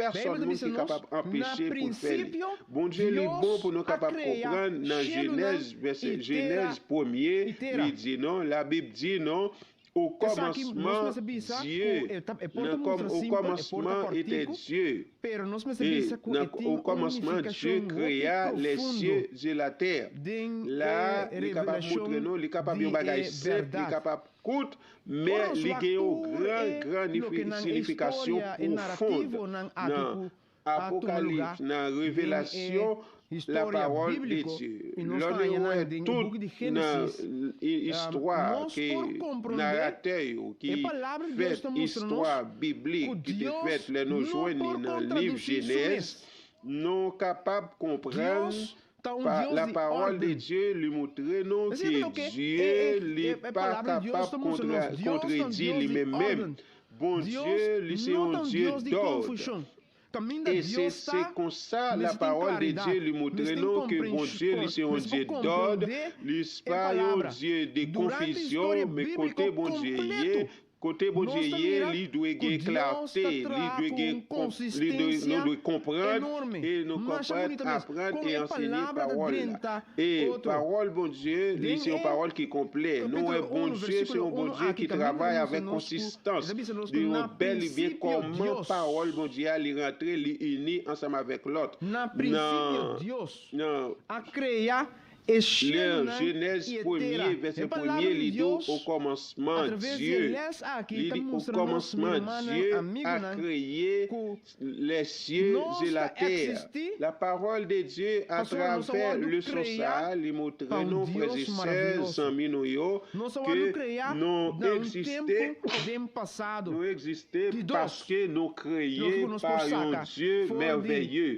pèsòn Beibel ta moun bisa ki nos, kapab Na anpeche pou l fè li. prinsipio Bondye li bon Dios pou nou a kapab krea konprann nan shelunan Jenèz vèsè i tera Jenèz premye i tera. li di non labib di non o Esaki nos kòmansman mester bisa ku Dye e ta e por ta nan kòm mustra o simpel, e por ta kòmansman etè kòrtiku, Dye pero nos mester e bisa ku e nan tin o un kòmansman Dye nifikashon hopi kreya lè profundo sye e latè den la e li kapab revelashon moutre nou li kapab di yon bagay e senp li bèrdat. kapab kout Ora men nos li wak gen yon tur gran e gran loke nan e sinifikasyon historia, e pwofond narativonan aki nan ku a tuma lugá Apokalips nan den e Revelasyon. la historia parole de bíbliko Dieu. i nos Lè ta nou haña wè nan den e tout buki di nan Génesis, istwa nos ke por komprondé naratè yo e ki Palabra di Dios fèt ta mustra nos istwa ku biblik ki te Dios fèt lè nou no jwenn li por nan liv kontradusí su Jenèz, mes. nou kapab konprann Dios ta un pa Dios la di parole de órden. Dieu li moutre nou Esei ke ta loke e Dye e li e e pa Palabra di Dios kapab ta mustra kontra nos. Dios ta un kontredi Dios li di menm menm. órden. Bondye Dios li se no yon ta un Dye Dios di dòd. konfushon. Kaminda E se Dios se ta, konsa la mester tin parole de klaridat, Dieu li moutre mester tin nou ke komprensh Bondye li se yon mester Dye por dòd, komprondé li e pa yon palabra. Dye de Durante historia konfizyon, men bíbliko kote Bondye ye, kompleto, kote Bondye nos ta ye, mira li dwe ku gen Dios ta klarte, li traha dwe ku gen un kon li dwe nou konsistensia dwe konprann enorme. e nou Masha konprann, bunita mes, aprann kon e e ansenye palabra ta pawòl la. drenta E otro. pawòl Bondye, li Den se yon e pawòl ki konplè. Nou wè kapítulo 1, Bondye se versíkulo yon 1 Bondye aki ki kaminda travay ta mustra avèk nos ku, konsistans. e ta bisa nos ku Li na yon bèl e byen prinsipio kòman Dios, pawòl Bondye a li rantre, li ini ansanm avèk lòt. na prinsipio Nan Dios nan a krea e Lè shelunan Jenèz i e premye tera. vèsè E palabra premye di li di w Dios okòmansman atraves di e Dye lès aki li ta di mustra nos, mi okòmansman rumannan, Dye a amigunan, kreye ku lè sye nos e ta latè. eksistí La parole de Dieu a pasobra nos a travè wòrdu leson sa kreá a li moutre pa un nou frè Dios e sè maravioso. zanmi nou yo Nos a ke wòrdu kreá nou na un egziste tempu den pasado. nou egziste Di dos, paske nou loke kreye ku nos pa por yon saka Dye for di mèvèye.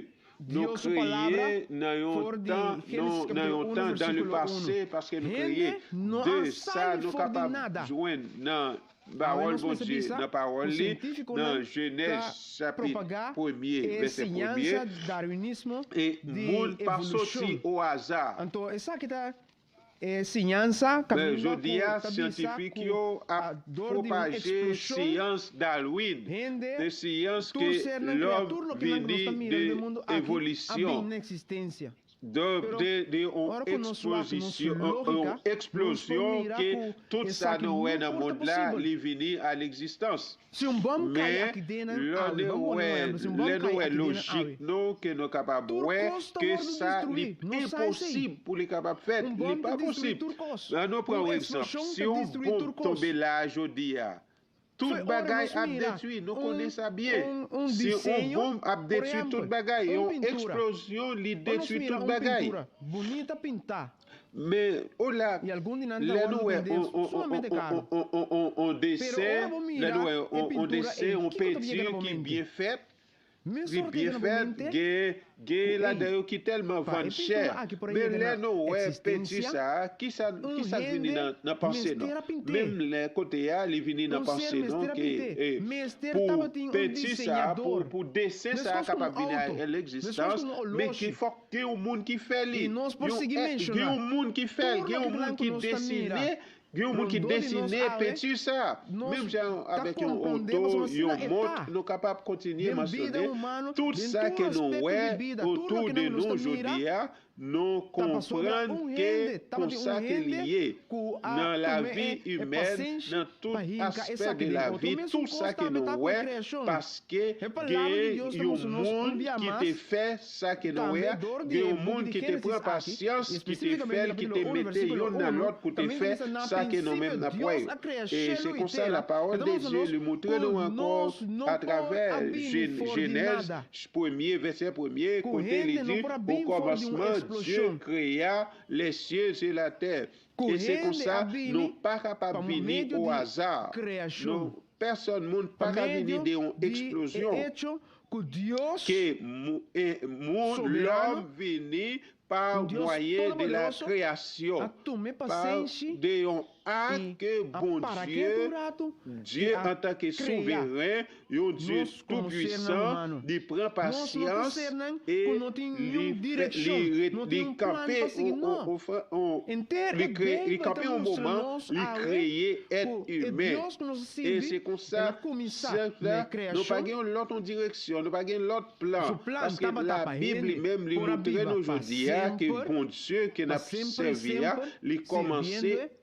Nou Dios su palabra kreye nan yon for di tan, Génesis nou nan capítulo yon 1 tan dan le versículo 1. pase paske nou Hende kreye. no a De sa sali nou for di kapab nada. jwenn nan Awe pawòl nos mester Bondye, bisa nan ku pawòl li, sientífikonan nan Jenèz ta chapit propagá premye e vèsè premye, siñansa darwinismo e di moun pa soti evolushon. o aza. Anto esaki ta e siñansa Men kaminda jodi ku a, ta bisa syantifik ku yo ap dor di un pwopaje eksploshon syans Darwin, hende, de syans tur ke sernan, lòm kriatur lokenan ku nos vini ta mira de riba e mundu aki a bin evolisyon, na eksistensia. de Pero de de yon ora ku nos wak nos ekspozisyon, yon lógika, nos por eksplozyon mira ke ku tout sa esaki nou wè no nan por ta mond la posibel. li vini a legzistans. Si un bòm kai Men, aki den nan lò awe, nou ban pone wè, un ehèmpel, si un bòm lè nou kai wè aki den nan lojik awe, nou ke nou kapab tur wè kos ta ke wòrdu sa li destruí. Nos sa esei. enposib pou li kapab fèt, Un li bòm pa ta destruí posib. tur kos. An nou pran Un yon egzanp, eksploshon si ta yon destruí bonm tur kos. tonbe la a jodi a, tout Fo'i ora bagay nos ap mira detwi, nou un, konnen sa byen. un, un Si yon diseño, bonm ap por detwi tout ehèmpel, bagay, un yon pintura. eksplozyon li Ora nos detwi mira tout un bagay. pintura bunita pintá. Men, o la, I algun di nan ta lè wòrdu nou wè bendé sumamente karo. on Pero desen, ora bo lè mira nou wè e on pintura desen, ei, on kiko ta penti yega na bo ki mente? byen fèt, Mesora li ta byen yega na bo fèt, mente gen, gen ku ei, ladan yo ki tèlman pa vann e chè. pintura aki por a Men yega lè na nou wè penti eksistensia, sa a, ki sa, un ki sa k vini hende nan, nan panse nou? mester a pint'é. Menm lè kote a, li vini nan Un ser panse nou mester a ke, pint'é. e, Mester pou tabatin un penti sa a, pou, diseñador. pou desen sa a Meskos ku un kapab vini a outo, meskos legzistans, ku un men ki oloshi. fòk gen yon moun ki fè I li. nos por Yon sigui è, gen menshoná yon moun ki fè l, tur gen loke yon moun nan ku ki nos ta mira desine, gen yon moun ki rondó di nos desine awe, penti sa a. nos Menm jan ta avèk yon komprondé oto, pasobra asina yon e mont, ta. nou kapab kontinye Den bida mansyone humano, tout den sa tur ke nou aspekto wè di bida, tur otou loke de nan ku nos nou ta mira, jodi a, nou ta pasobra konprann un ke hende, tabatin konsa un ke li hende ye. ku a Nan tuma lavi e e imèn, pasenshi nan pa tout hinka aspè esaki de den otro. lavi, Mesun tout kos sa ke tambe nou ta ku wè, kreashon. paske E Palabra di gen Dios ta yon mustra nos un moun bia ki te mas fè sa ke nou wè tambe a, dor di gen e yon buki moun di ki te Génesis pran aki, pasyans, i ki te fè espesífikamente l, ki kapítulo te 1, mete versíkulo youn nan 1, lòt pou te kaminda fè bisa na sa ke nou menm prinsipio n ap wè Dios yo. a krea E se shelu i konsa tera, la e pawòl ta de mustra Dye nos li moutre ku nou ankò nos no por a atravè bini Jen for di Jenèz nada. premye vèsè premye Ku kote li hende no di, por a O bin for di un kòmansman Dye eksploshon. kreya lèsye e latè. Ku E se hende a konsa bini nou pa kapab pa vini medio o di aza. kreashon. Nou, pèsòn moun Pa pa ka vini medio de yon di e eksplozyon. echo ku Dios Ke mou, e, moun, soberano, lòm vini pa un Dios mwayen de la todopoderoso, a kreyasyon, tuma pa pasenshi de yon ak i ke a para Bondye, ketu un ratu i Dye a antanke krea souveren, yon Dye nos tou komo sernan pwisan, humano. li pran Nos no ta pasyans sernan e ku no tin li niun fè, li direkshon, ret, no li tin un plan kanpe pa sigui, on, no. on, on fè, on, Enter li e kre, li Beibel ta kanpe on mustra moman, nos li awe kreye èt ku e imen. Dios ku nos a E sirbi, se el konsa, a kuminsá se na e la, nou pa kreashon. gen yon lòt on direksyon, nou pa gen lòt plan, Su plan paske tabata la pa Bib li hende menm li por a moutre biba nou pa jodi a ke semper, Bondye ke pa n ap semper i sèvi a, semper li kòmanse sirbiendo.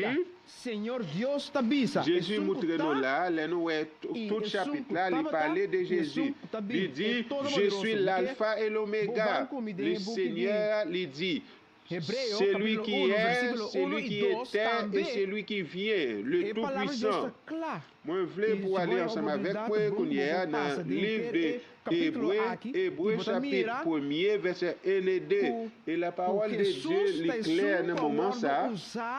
Jezi, Jezi moutre nou la, lè nou wè tout chapit la, li pale de Jezi. Li di, Je suis l'Alpha et l'Omega. Le Senyè a, li di, Celui qui est, celui qui était et celui qui vient, le Tout-Puissant. Mwen vle pou w ale ansanm avèk mwen kounye a nan liv de Ebre, Ebre chapit premye vèsè 1 e 2. E lapawòl de Dye li klè nan moman sa a.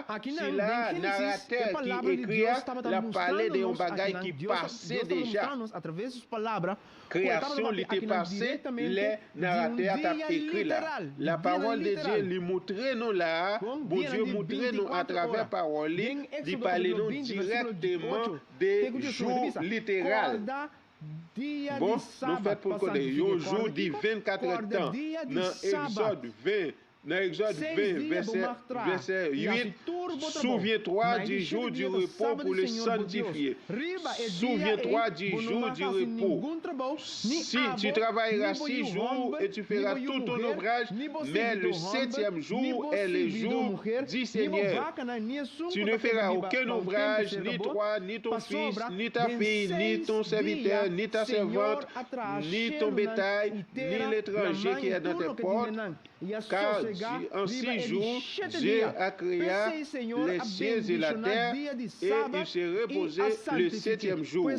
a, sila a, naratè ki ekri a, l ap pale de yon bagay ki pase deja. Kreyasyon li te pase lè naratè a t ap ekri la. La pawòl de Dye li moutre nou la a, Bondye moutre nou atravè pawòl li, li pale nou dirèkteman de jou literal. Bon, nou fèt pou n konnen yon jou di vennkatrèdtan nan Egzòd 20, nan Egzòd 20, vèsè, vèsè 8. Souviens-toi du jour du repos pour le sanctifier. Souviens-toi du jour du repos. Si tu travailleras six jours et tu feras tout ton ouvrage, mais le septième jour est le jour du Seigneur. Tu ne feras aucun ouvrage, ni toi, ni ton fils, ni ta fille, ni ton serviteur, ni ta servante, ni ton bétail, ni l'étranger qui est dans tes portes, car en six jours, Dieu a créé les cieux et la terre, et il s'est reposé le septième jour.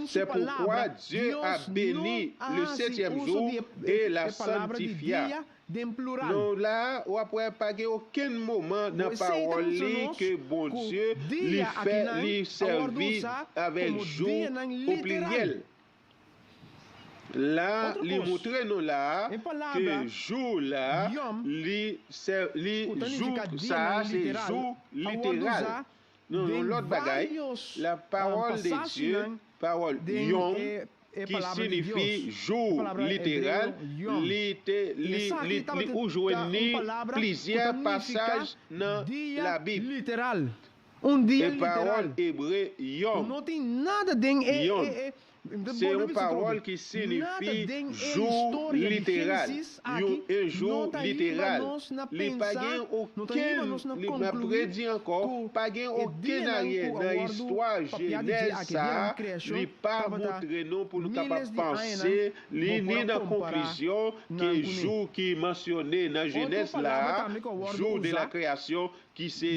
C'est pourquoi Dieu a béni le septième jour et la sanctifia. Nou la, w ap wè pa gen okenn moman nan pawòl li ke Bondye li fè li sèvi avèk jou o pliryèl. La, li moutre nou la a ke jou la, li li jou sa a se jou literal. Nou yon lòt bagay, la pawòl de Dye, pawòl yom, ki sinifi jou literal, li te li li li ou jwenn ni plizyè pasaj nan Labib. E pawòl ebre yom, yom, Se yon pawòl ki sinifi jou literal, yon un jour literal. Li pa gen okenn, li m ap redi ankò, pa gen okenn aryen nan istwa Jenèz sa a, li pa montre nou pou nou kapab panse li ni nan konklizyon ke jou ki mansyone nan Jenèz la a, jour de la création, ki se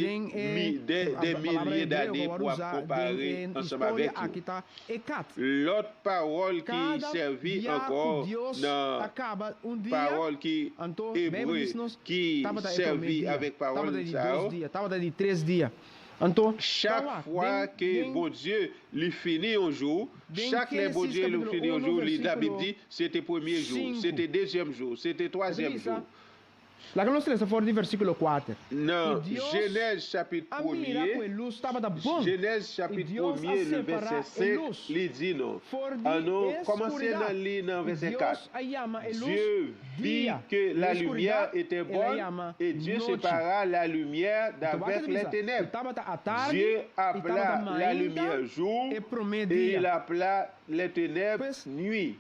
dè milye dane pou ap konpare ansanm avèk yo. Lòt pawòl ki sèvi ankò nan pawòl ki ebre ki sèvi avèk pawòl sa yo, Chak fwa ke Bondye li fini yon jou, chak lè Bondye li fini yon jou, li Labib di, se te premye jou, se te dezyèm jou, se te twazyèm jou. Laga nos lesa for di versíkulo kuater. Nan I Dios Jenèz chapit a mira premye, ku e lus tabata bon, Jenèz i chapit Dios a premye le separá vèsè e 5, lus li di nou, for di an nou e kòmanse nan skuridat. li nan I vèsè Dios 4, a yama e lus Dieu vit dia, que i la e lumière skuridat était el a bonne, yama et Dieu nochi. sépara la lumière Anto wak e d'avec ta les bisa, ku ténèbres. tabata atardi Dieu i tabata appela la mainta lumière jour, e promé et dia. il appela les ténèbres Pues, nuit.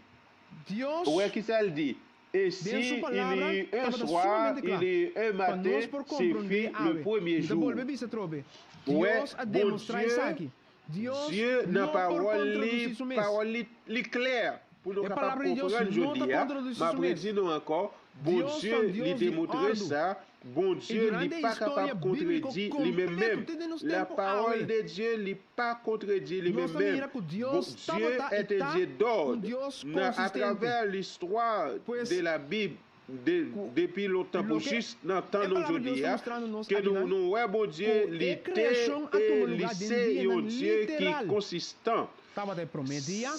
Dios Ou wè ki sa l di? Et den si su il palabra y eut un tabata soir, sumamente il kla y eut un pa matin, nos por se komprondé fit le awe. premier Mi ta jour. bolbe bisa atrobe, Wè, Dios a demostrá Bondye, esaki. Dios Dye nan no por pawòl li, kontradusí su mes. pawòl li, li klè pou nou E kapab palabra di Dios konprann no ta jodi a. kontradusí M ap su mes. redi nou ankò, Dios Bondye ta un li Dios di demontre òrdu. sa, I Bondye li durante e pa historia kapab bíbliko kontredi li menm kompleto menm. te den nos La tempu parole awe, de Dieu li pa kontredi li nos menm ta menm. mira ku Dios Bondye tabata i est un ta Dieu un d'ordre. Dios Nan konsistente. atravè listwa Pues, de la Bib, de ku depi lontan pou loke jis nan tan e nou Palabra di jodi Dios ta a, mostrando nos ke nou akinan, nou wè Bondye ku li e te kreashon a e tuma li lugá den se yon dianan Dye ki literal. konsistan. Tabata e promé dia,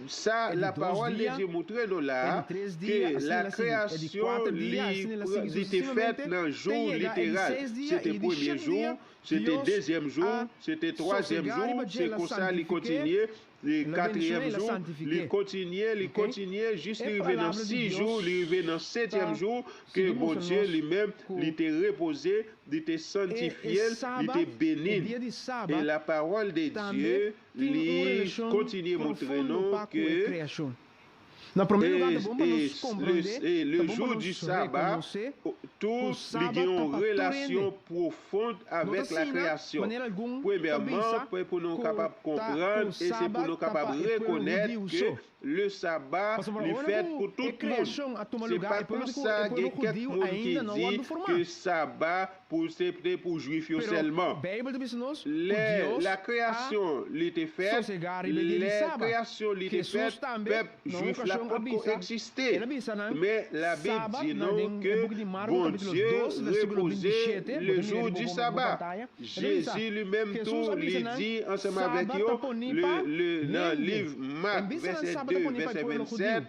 Sa e di la dos parole de dia, Dieu moutre nou e la di a, tres ke dia, asina la el a sigui, e di kreyasyon kuater dia, li asina el a pran sigui li te fèt susesivamente, nan te jou yega e di literal. seis Se dia te i di premye shete jou, dia, se te Dios dezyèm jou, a se te twazyèm sosegá jou, riba dje, se el a konsa li santifik'é, kontinye, li el a bendishoná, katriyèm el a jou, li santifik'é. kontinye, li Ok? kontinye jis E li rive nan Palabra di 6 jou, Dios li rive nan setyèm ta jou ke sigui mustra Bondye nos li menm ku li te repoze, li te e, e sanntifye l, li Saba, te e beni l. dia di E Saba la parole de tambe Dieu tin un li relashon kontinye montre profundo nou pa ku e ke kreashon. Na promé lugá ta E, bon pa e nos le, komprondé, e ta le bon pa jour du nos sabbat, rekonosé ku tou li Saba gen ta yon pa tur hende. relasyon pwofond No ta avèk la asina, kreyasyon. manera algun ta Premyèman, bisa pou pou nou ku kapab ta konprann ku e se pou Saba nou ta kapab pa e pueblo rekonèt hudiu ke so. le sabbat Pasobra li ora fèt ku pou e tout moun. kreashon a tuma Se lugá, pa e pueblo di ku konsa e gen pueblo kèk hudiu moun ki ainda no a di wòrdu formá. ke sabbat pou se te pou jwif yo Pero sèlman. Beibel ta bisa nos ku Lè Dios la a kreyasyon li te fèt, sosegá riba e dia di lè Saba. kreyasyon li te Hesus fèt, tambe pèp na un jwif la okashon a potko bisa, egziste. el a bisa nan, Men Labib Saba, di na nou den e ke buki di Marko kapítulo Bondye 2, versíkulo repoze 27, le bo ta mira jou riba di bo bo Saba. pantaya, el a bisa, Jezi li menm Hesus tou a li bisa nan, di ansanm avèk Saba yo, ta poni le pa le nan hende. liv En Mak bisa nan vèsè Saba ta 2 poni pa e vèsè pueblo 27, hudiu.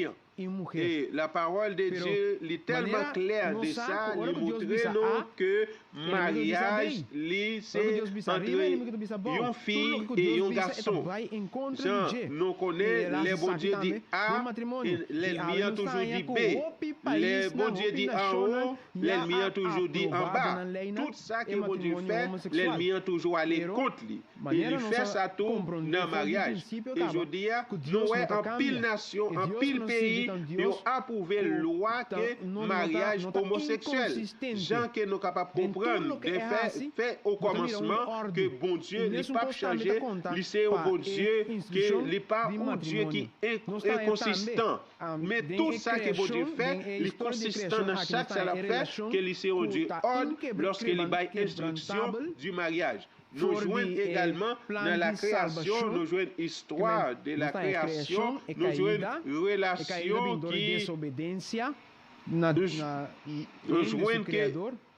dire. E la parole de Dieu li tèlman klè de sa, li moutre nou ke maryaj li se antre yon fi e yon gason. Jan nou konnen lè Bondye di A, lènmi an toujou di B. Lè Bondye di anwo, lènmi an toujou di anba. Tout sa ke Bondye fè, lènmi an toujou ale kont li. E li fè sa tou nan maryaj. E jodi a, nou wè anpil nasyon, anpil peyi, yo apwouve lwa ke maryaj omoseksyèl. Jan ke nou kapab konprann de fè, fè o kòmansman ke Bondye li pap chanje, li se yon Bondye ke li pa yon Dye ki enkonsistan. Men tout sa ke Bondye fè, li konsistan nan chak sa lap fè, ke li se yon Dye òd lòske li bay enstriksyon di maryaj. Nou jwenn egalman nan la kreyasyon, nou jwenn istwa de la kreyasyon, nou jwenn relasyon ki Nou jwenn ke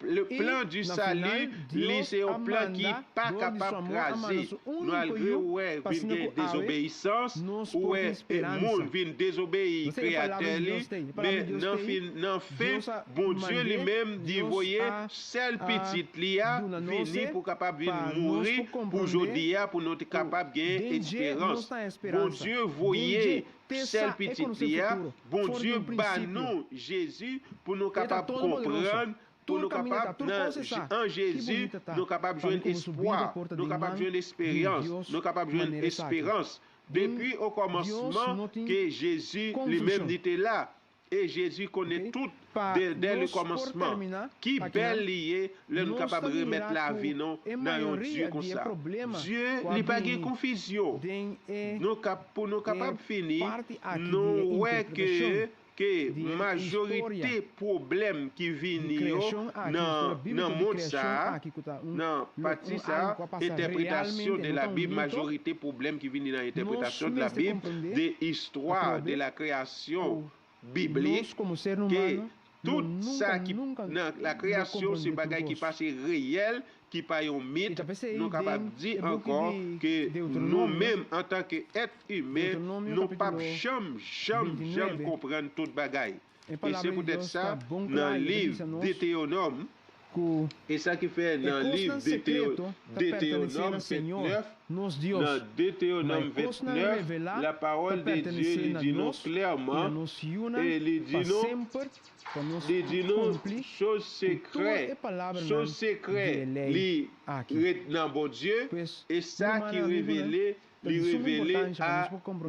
le plan du salut li se yon plan ki pa kapab kraze. Malgre ou wè vin gen dezobeyisans, ou wè moun vin dezobeyi kreyatè li, men nan fin nan fen Bondye li menm li voye Sèl Pitit li a vini pou kapab vin mouri pou jodi a pou nou te kapab gen esperans. Bondye voye sèl Pitit li a, Bondye ba nou Jezi pou nou kapab konprann, pou nou kapab nan an Jezi nou kapab jwenn espwa, nou kapab jwenn esperyans, nou kapab jwenn esperans. Depi okòmansman ke Jezi li menm li te la. E Jezi konnen tout dè le kòmansman. Ki bèl li ye lè nou kapab remèt lavi nou nan yon Dye konsa. Dye li pa gen konfizyon. Nou kap pou nou kapab fini, nou wè ke ke majorite pwoblèm ki vini yo nan nan mond sa a, nan pati sa a, entèpretasyon de la Bib, majorite pwoblèm ki vini nan entèpretasyon de la Bib, de istwa de la kreyasyon, biblik ke tout sa ki nan la kreyasyon se bagay ki pase reyèl, ki pa yon mit, nou kapab di ankò ke nou menm antanke èt imen nou pap janm janm janm konprann tout bagay. E se poutèt sa nan liv Deteyonòm E sa ki fè nan liv Deteyonòm 29, nan Deteyonòm 29, la pawòl de Dye li di nou klèman, e li di nou, li di nou choz sekrè, choz sekrè li ret nan Bondye, e sa ki revele, li revele a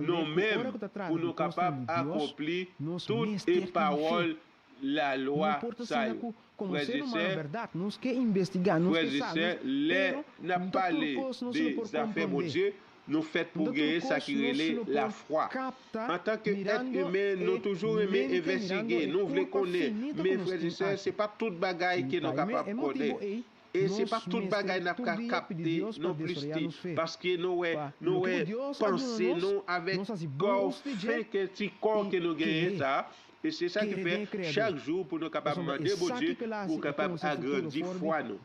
nou menm pou nou kapab akonpli tout e pawòl lalwa sa yo. Frè e sè, frè e sè, lè n ap pale de zafè Bondye, nou fèt pou genyen sa ki rele lafwa. Antanke èt imen, nou toujou renmen envèstige, nou vle konnen, men frè e sè, se pa tout bagay ke nou kapab konnen. E se pa tout bagay n ap ka kapte non plis ti, paske nou wè, nou wè panse nou avèk kò fen ke ti kò ke nou genyen sa a, e se sa ki fè chak jou pou nou kapab mande Bondye pou kapab agrandi fwa nou.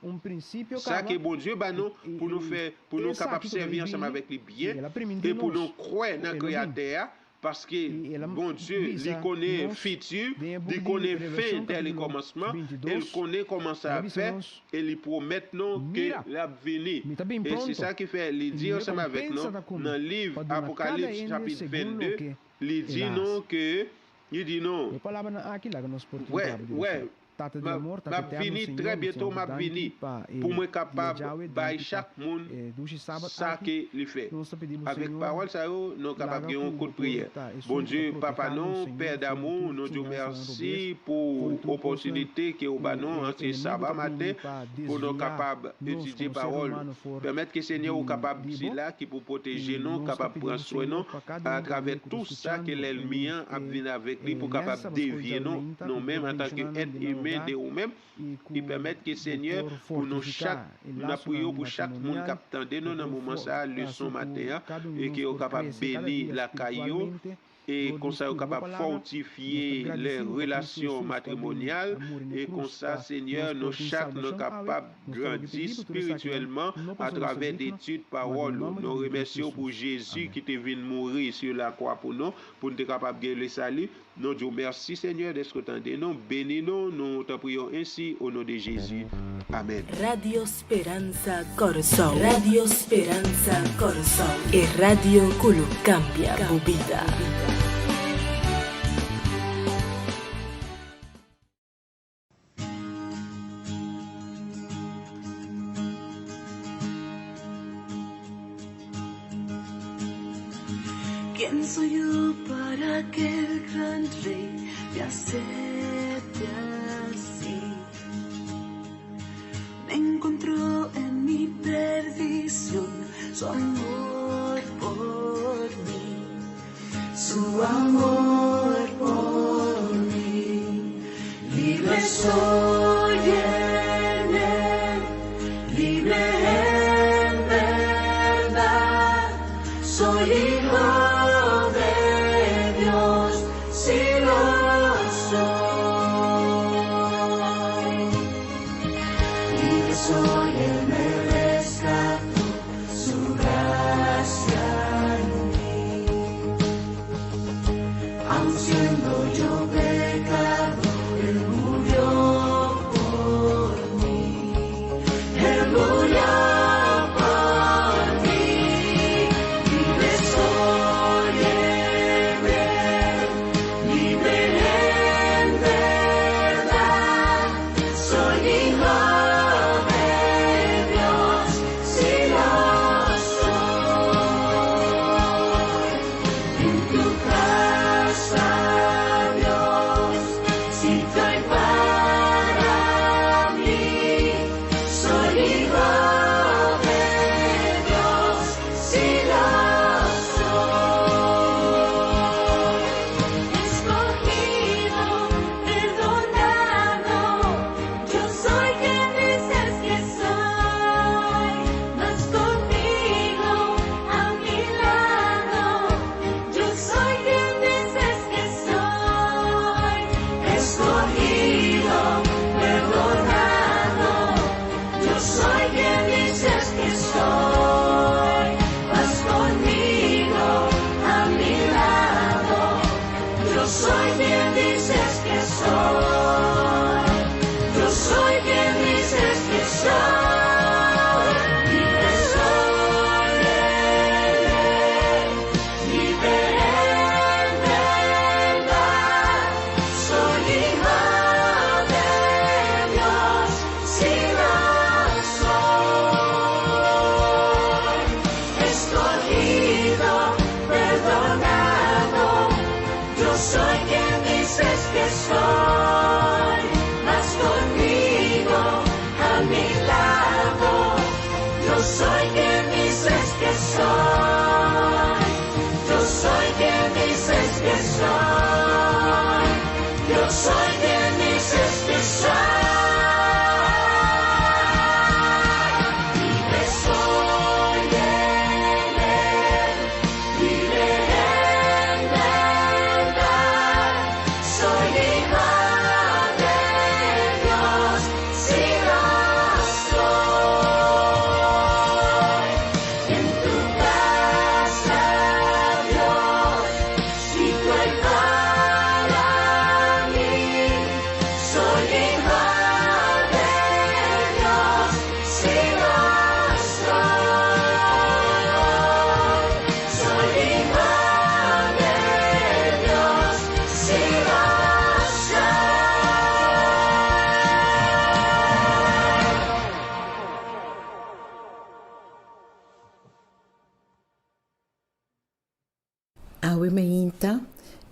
Sa ke Bondye ba nou pou nou fè, pou nou kapab sèvi ansanm avèk li byen, e pou nou kwè nan Kreyatè a, Paske Bondye li konnen fiti, li konnen fen dè le kòmansman, e l konnen kòman sa ap fè, e li pwomèt nou ke l ap vini. E se sa ki fè li di ansanm avèk nou nan liv Apokalips chapit 22, li di nou ke, li di nou, Wè, wè, M ap vini trè byento, m ap vini pou mwen kapab bay chak moun sa ke li fè. Avèk pawòl sa yo, nou kapab gen yon kout priyè. Bondye, Papa nou, Pè damou, nou di w mèsi pou opòtinite ke ou ba nou an se saba maten pou nou kapab etidye pawòl ou. Pèmèt ke Senyè ou kapab sila ki pou pwoteje nou, kapab pran swen nou atravè tou sa ke lènmi an ap vin avèk li pou kapab devye nou, nou menm antanke èt imen de ou menm, e pèmèt ke Senyè pou nou chak, nap priye w pou chak moun kap tande nou nan moman sa a leson maten an, e ke yo kapab beni lakay yo, e konsa yo kapab fòtifye lè relasyon matrimonyal, e konsa Senyè nou chak nou kapab grandi spirityèlman atravè detid pawòl ou. Nou remèsye w pou Jezi ki te vin mouri sou lakwa pou nou, pou n te kapab gen le sali. Nou di w mèsi Senyè dèske w tande nou, beni nou, nou te priye w ensi o non de Jezi. Amèn. Radio Speransa Kòrsou Radio Speransa Kòrsou e radio ku lo kambia bo bida. Quién soy yo para que el gran rey me acepte así? Me encontró en mi perdición su amor por mí, su amor por mí. Libre soy en él, libre en verdad. Soy hijo de Dios, si lo soy. Libre soy, Él me rescató, su gracia en mí. Aun siendo yo pecador, Él murió por mí. Él murió por mí. Libre soy en Él, libre en verdad. Soy hijo de Dios, si lo soy. En tu casa, Dios, sitio hay para mí. Soy hijo de Dios, si lo soy. Escogido, perdonado, yo soy quien dices que soy. Vas conmigo a mi lado, yo soy quien dices que soy. Escogido, perdonado, yo soy quien dices que soy. Vas conmigo a mi lado, yo soy quien dices que soy. Yo soy quien dices que soy. Libre soy en él, libre en verdad. Soy hijo de Dios, si lo soy. Escogido, perdonado, yo soy quien dices que soy. Vas conmigo a mi lado, yo soy quien dices que soy. Yo soy quien dices que soy. Yo soy quien dices que soy. Libre soy en él, libre en verdad. Soy hijo de Dios, si lo soy. En tu casa, Dios, sitio hay para mí. Soy hijo de Dios, si lo soy. Soy hijo de Dios, si lo soy. Awe mainta,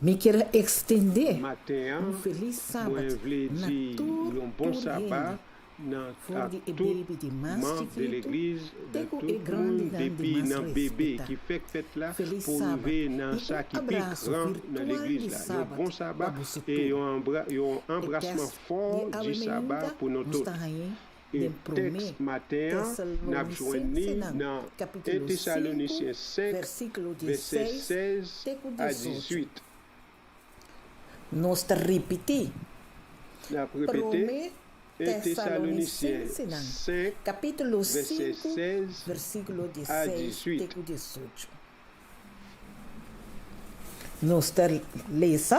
mi kier a ekstendé Maten an, un felis mwen sabat vle na di tur yon bon tur saba hende, nan for a di e tout baby di mas manb de chikitu legliz, te de ku e tout moun grandinan di depi mas nan bebe respetá. ki fèk fèt la Felis pou sabat rive nan i sa un ki pi abraso gran nan virtual legliz di la. Yon sabat bon pa saba boso e tur. yon anbra yon E anbrasman tèks fò di awe di saba mainta pou nou nos tout. ta hañ'é E den Promé tèks maten an, n ap jwenn li Tesalonisensenan nan 1 kapítulo 5 Tesalonisyen 5, versíkulo vèsè 16 16 te ku a 18. 18. Nos ta ripití, N ap repete, Promé 1 Tesalonisyen Tesalonisensenan 5, kapítulo vèsè 5 16 versíkulo a 16 te 18. ku 18. Nos ta lesa.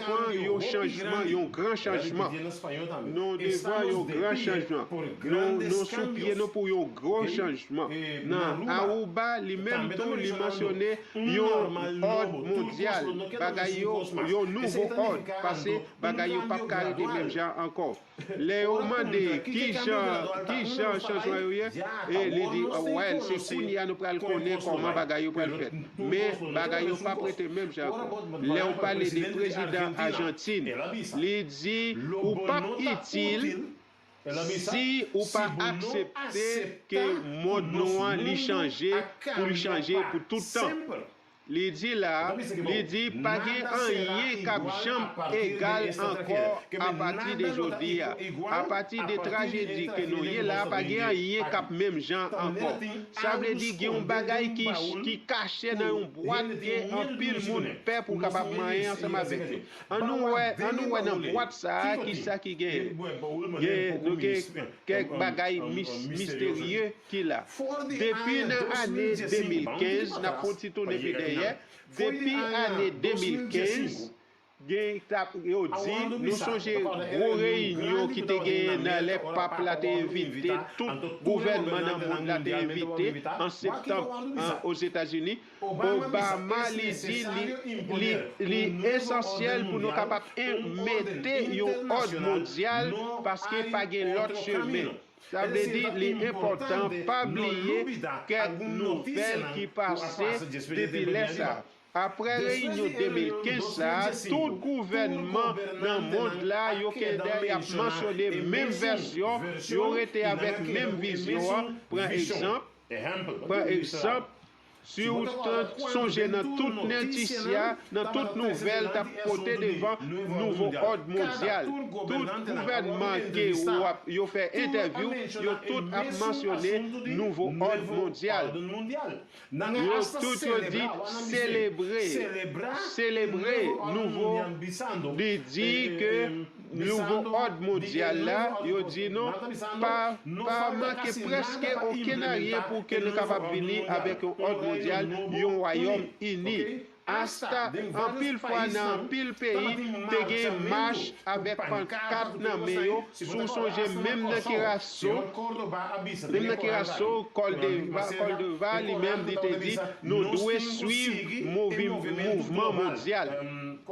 devan yon chanjman, yon gran chanjman. Nou devan yon gran chanjman. Nou, nou sou pye nou pou yon gwo chanjman. Nan Aruba, li menm tou li mansyone yon òd mondyal, bagay yo, yon nouvo òd, pase bagay yo pap ka rete menm jan ankò. Lè yo mande ki jan, ki jan chanjman yo ye, e li di, well, se kounye a nou. nou pral konnen kòman bagay yo pral fèt. Men, bagay yo pap rete menm jan ankò. Lè ou pale de prezidan Ajantin, li di ou pap itil si ou pa aksepte ke mond nou an li chanje pou li chanje pou tout tan. Li di la, li di pa gen anyen k ap janm egal ankò apati de jodi a. Apati de trajedi ke nou ye la, pa gen anyen k ap menm jan ankò. Sa vle di gen yon bagay ki kache nan yon bwat ke anpil moun pè pou kapab manyen ansanm avèk yo. An nou wè, an nou wè nan bwat sa a ki sa ki genyen. Gen, nou gen kèk bagay misterye. ki la. Depi nan ane 2015, n ap fè yon ti tounen pi dèyè, depi ane 2015, gen t ap, yo di, nou sonje gwo reyinyon ki te genyen nan lè pap la te envite, tout gouvènman nan mond la te envite an septanm Ozetazini, Obama li di li li esansyèl pou nou kapab mete yon òd mondyal paske pa gen lòt chemen. Sa vle di li enpòtan pa bliye kèk nouvèl ki pase depi lè sa. Aprè reyinyon 2015 sa, tout gouvènman nan mond la yo kenbe y ap mansyone menm vèsyon, yo rete avèk menm vizyon an, pran egzanp, pran egzanp, Si ou t sonje nan tout nètisya, nan tout nouvèl tap pote devan nouvo òd mondyal, tout gouvènman ke ou ap yo fè entèvyou, yo tout ap mansyone nouvo òd mondyal. Yo tout yo di selebre, selebre nouvo, li di ke Nouvo òd mondyal la, yo di nou, pa pa manke prèske okenn aryen pou ke nou kapab vini avèk yon òd mondyal, yon wayòm ini. Asta, anpil fwa nan anpil peyi, te gen mach avèk pankat nan men yo, si w sonje menm nan Kiraso, menm nan Kiraso, Cordova li menm li te di, nou dwe swiv mouvman mondyal.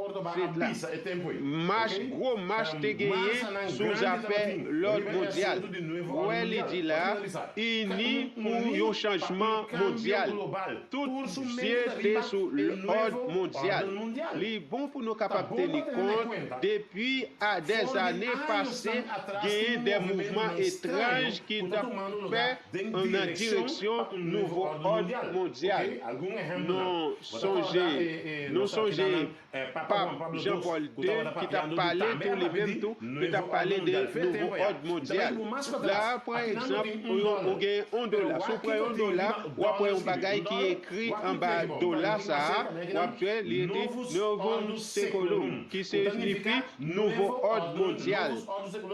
Se la. Mach, gwo mach te genyen sou zafè lòd mondyal. Wè li di la, ini pou yon chanjman mondyal. Tout zye te sou lòd mondyal. Li bon pou nou kapab teni kont, depi a dèzane pase genyen dè mouvman etranj ki t ap fè nan direksyon nouvo òd mondyal. Nou sonje, nou sonje Pap Jean Paul ii ki t ap pale tou li menm tou, ki t ap pale de nouvo òd mondyal. La a, pran egzanp, ou gen yon dola. Si w pran yon dola, w ap wè yon bagay ki ekri anba dola sa a, w ap wè li ekri Novum Seculum, ki siyifi nouvo òd mondyal.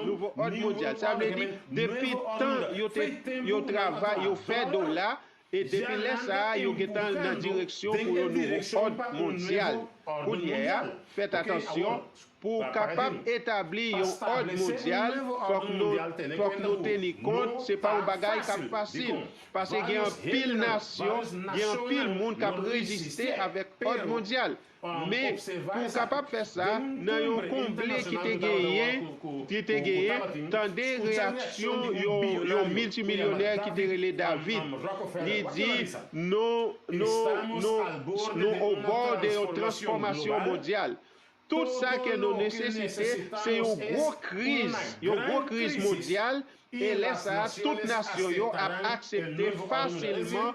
Nouvo òd mondyal. Sa vle di, depi tan yo te, yo travay, yo fè dola, E depi lè sa a, yo gentan nan direksyon pou yon nouvo òd mondyal. Kounye a, fèt atansyon, pou w kapab etabli yon òd mondyal, fòk nou, fòk nou teni kont se pa yon bagay k ap fasil. Pase gen anpil nasyon, gen anpil moun k ap reziste avèk òd mondyal. Men, pou w kapab fè sa, nan yon konble ki te genyen, ki te genyen, tande reyaksyon yon, yon miltimilyonè ki te rele David. Li di, Nou, nou, nou, nou obò de yon transfòmasyon mondyal. Tout sa ke nou nesesite, se yon gwo kriz, yon gwo kriz mondyal, e lè sa a tout nasyon yo ap aksepte fasilman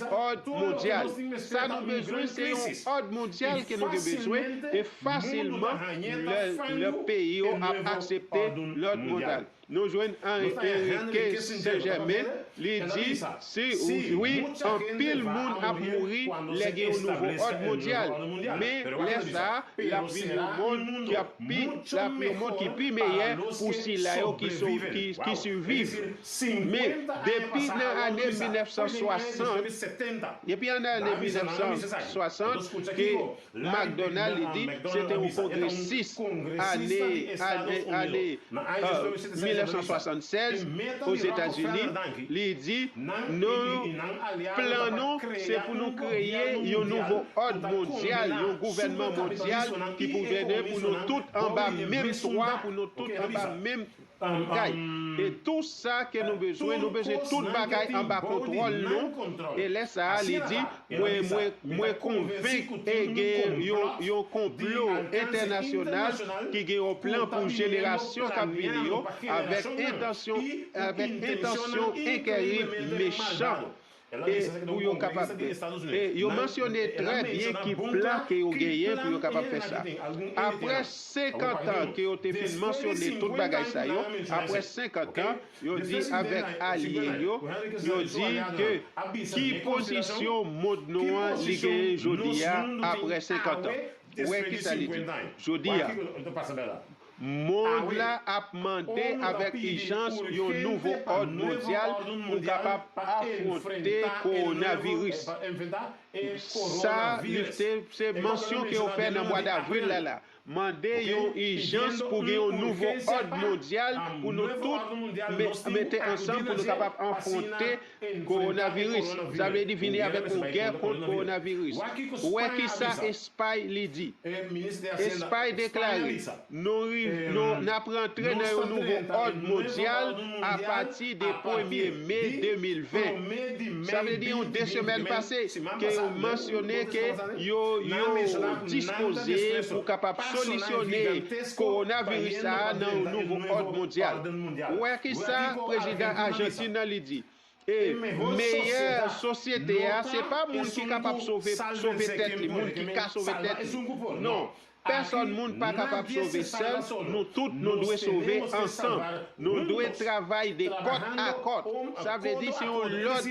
òd mondyal. Sa nou bezwen se yon òd mondyal ke nou gen bezwen, e fasilman lè, lè peyi yo ap aksepte lòd mondyal. Nou jwenn Enrique Saint Germain, li di, si wi, anpil moun ap mouri lè gen yon nouvo òd mondyal, men lè sa a, l ap vin yon mond ki ap pi, l ap yon mond ki pi meyè pou sila yo ki ki siviv. Men, depi nan ane 1960, depi nan ane 1960 ke McDonald li di se te yon kongresis ane ane ane 1976 Ozetazini, li di nou plan nou se pou nou kreye yon nouvo òd mondyal, yon gouvènman mondyal ki pou vene pou nou tout anba menm twa, pou nou tout anba menm. Kay, e tou sa ke nou bezwen, nou bezwen tout bagay anba kontwòl nou, e lè sa a li di, mwen, mwen, mwen konvenk e gen yon, yon konplo entènasyonal ki gen yon plan pou jenerasyon k ap vini yo, avèk entansyon, avèk entansyon enkerib mechan. E pou yo kapab e yo mansyone trè byen ki plan ke yo genyen pou yo kapab fè sa. Aprè 50 an ke yo te fin mansyone tout bagay sa yo, aprè 50 an, yo di avèk alye yo, yo di ke ki pozisyon mond nou an li genyen jodi a aprè 50 an. Ou wè ki sa li di. Jodi a. Mond la ap mande avèk ijans yon nouvo òd mondyal pou kapab afwonte kowonaviris. Sa li te se mansyon ke yo fè nan mwa davril la la. Mande yon ijans pou gen yon nouvo òd mondyal pou nou tout mete ansanm pou nou kapab afwonte kowonaviris. Sa vle di vini avèk yon gè kont kowonaviris. Ou wè kisa Espay li di. Espay deklare, Nou riv, nou, n ap rantre nan yon nouvo òd mondyal apati de premye me 2020. Sa vle di yon 2 semèn pase ke yo mansyone ke yo, yo dispoze pou kapab solisyone kowonaviris sa a nan yon nouvo òd mondyal. Ou wè kisa prezidan Ajantin nan li di. E meyè sosyete a se pa moun ki kapab sove sove tèt li, moun ki ka sove tèt li. Non, pèsòn moun pa kapab sove sèl, nou tout nou dwe sove ansanm. Nou dwe travay de kòt a kòt. Sa vle di se yon lòd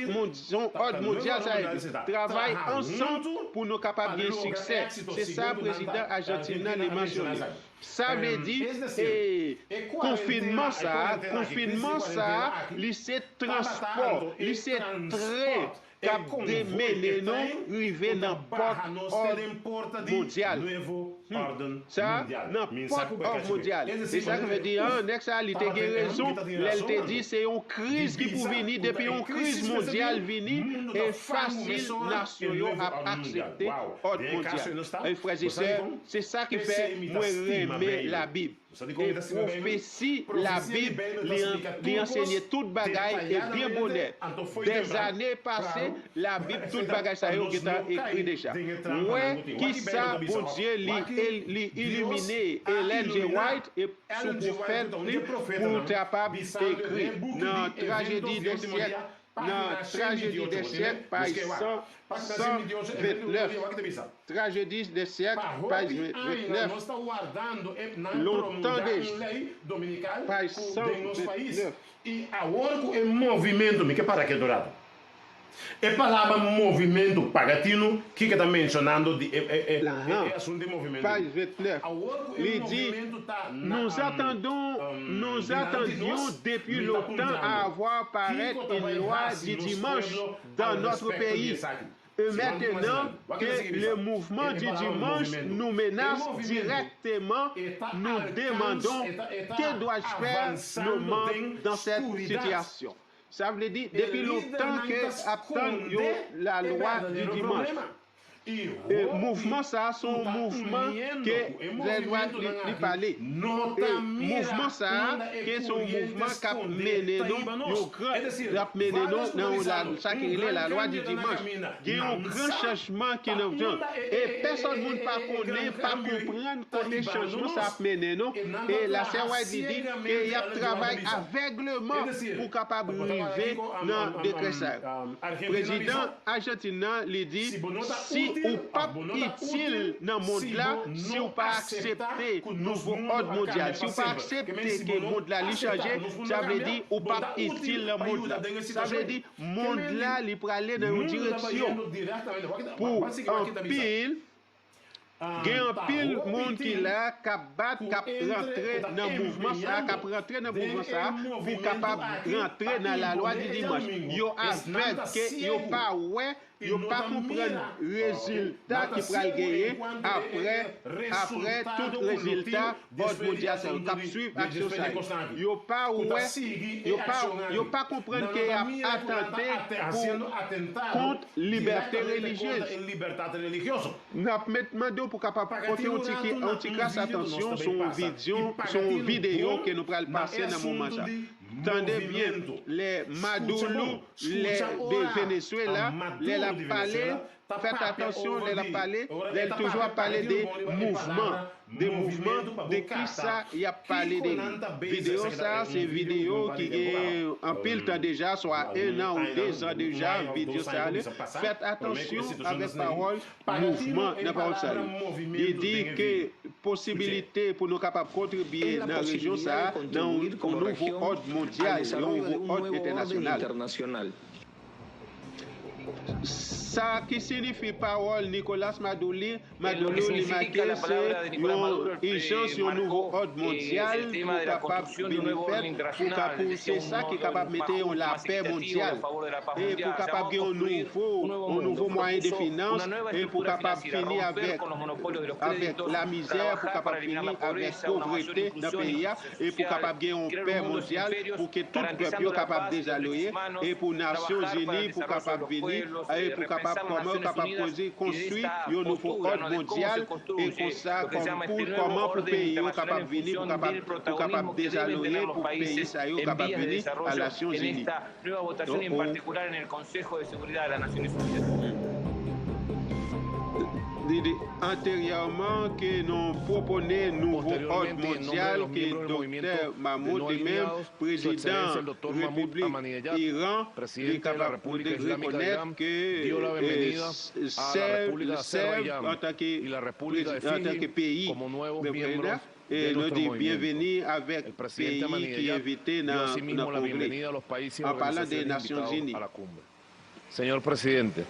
yon òd mondyal sa vle di. Travay ansanm pou nou kapab gen siksè. Se sa prezidan Ajantin nan li mansyone. Sa vle di, e, konfinman sa a, konfinman sa a, li se transpò, li se tren k ap mennen nou rive nan pòt òd mondyal. Hum! Sa a, nan pòt òd mondyal. E sa k vle di, an, nèg sa a, li te gen rezon lè l te di se yon kriz ki pou vini, depi yon kriz mondyal vini, e fasil nasyon yo ap aksepte òd mondyal. E frè e sè, Se sa ki fè mwen renmen Labib. E pwofesi Labib li ansenye tout bagay e byen bonè. Dèzane pase, Labib tout bagay sa yo gentan ekri deja. Wè kisa Bondye li ilimine Ellen G. White e sou pwofèt li pou kapab ekri nan Trajedi dè syèk Nan Tragédie des siècles, paj 129, Tragédie des siècles, paj 29, Lontan deja, paj 129. I awor ku e movimentu, mi ke para aki otro rato. E palabra movimentu, paga tinu, kiko e ta menshonando di e e e asuntu di movimentu. Paj 29, Li di, Nous attendons, nous attendions depuis longtemps à avoir paraître une loi du dimanche dans notre pays. Et maintenant que le mouvement du dimanche nous menace directement, nous demandons, que dois-je faire nos membres dans cette situation? Sa vle di, depi lontan ke ap tann yon la loi du dimanche. E mouvman sa a se yon mouvman ke lè lwa li pale. E mouvman sa a ke se yon mouvman k ap mennen nou yon gran, l ap mennen nou nan yon la, sa ki rele la lwa di dimanch. Gen yon gran chanjman ki nan jan. E pèsòn moun pa konnen, pa konprann kote chanjman sa ap mennen nou. E la sè White li di ke y ap travay avègleman pou kapab rive nan dekrè sa yo. Prezidan Ajantin nan li di si ou pap itil nan mond la si ou pa aksepte nouvo òd mondyal, si ou pa aksepte ke mond la li chanje, sa vle di ou pap itil nan mond la. Sa vle di mond la li prale nan yon direksyon pou anpil Gen anpil moun ki la k ap bat, k ap rantre nan mouvman sa a, k ap rantre nan mouvman sa a pou kapab rantre nan lalwa di dimanch. Yo avèg ke yo pa wè. Yo pa konprann rezilta ki pral genyen apre apre tout rezilta òd mondyal sa yo k ap swiv aksyon sa yo. Yo pa wè, yo pa yo pa konprann ke y ap atante pou kont libète relijyez. N ap met mande w pou kapab pote yon ti yon ti kras atansyon sou yon vidyon sou yon videyo ke nou pral pase nan moman sa. Tande byen lè Maduro lè de Venezuela lè lap pale fèt atansyon lè lap pale lèl toujou ap pale de mouvman de mouvman de kisa yap pale de li video sa se video ki gen anpil tan deja swa 1 an ou 2 zan deja video sa ale fèt atansyon avèk pawòl mouvman nan pawòl sa yo. Li di ke posibilite pou nou kapab kontribye nan rejyon sa a nan yon nouvo òd mondyal, yon nouvo òd entènasyonal. Sa ki sinifi pawòl Nicolas Maduro li make se yon ijans yon nouvo òd mondyal pou kapab vini fèt pou ka pou se sa ki kapab mete yon lapè mondyal e pou kapab gen yon nouvo yon nouvo mwayen de finans e pou kapab fini avèk avèk lamizè pou kapab fini avèk povrete nan peyi a e pou kapab gen yon pè mondyal pou ke tout pèp yo kapab dezaloye e pou nasyon zini pou kapab vini e pou kapab kòman yo kapab kozi konstwi yon nouvo òd mondyal e konsa kòm pou kòman pou peyi yo kapab vini pou kapab pou kapab dezaloye pou peyi sa yo kapab vini a nasyon zini. Li di anteryèman ke nou pwopone nouvo òd mondyal ke Doktè Mahmoud li menm, prezidan Repiblik Iran, li kapab rekonèt ke Sèv antanke antanke peyi. E nou di byenveni avèk peyi ki envite nan kongrè, an palan de Nasyonzini. Señor presidente,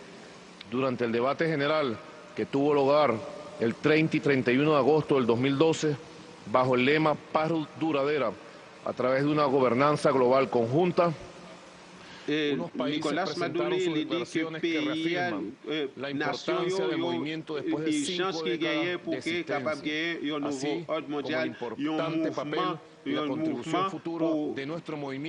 durante el debate general que tuvo lugar el 30 y 31 de agosto del 2012, bajo el lema Paz duradera a través de una gobernanza global conjunta, E Nicolas Maduro li di ke peyi a, nasyon yo, yo ijans ki genyen pou ke kapab genyen yon nouvo òd mondyal, yon mouvman, yon mouvman pou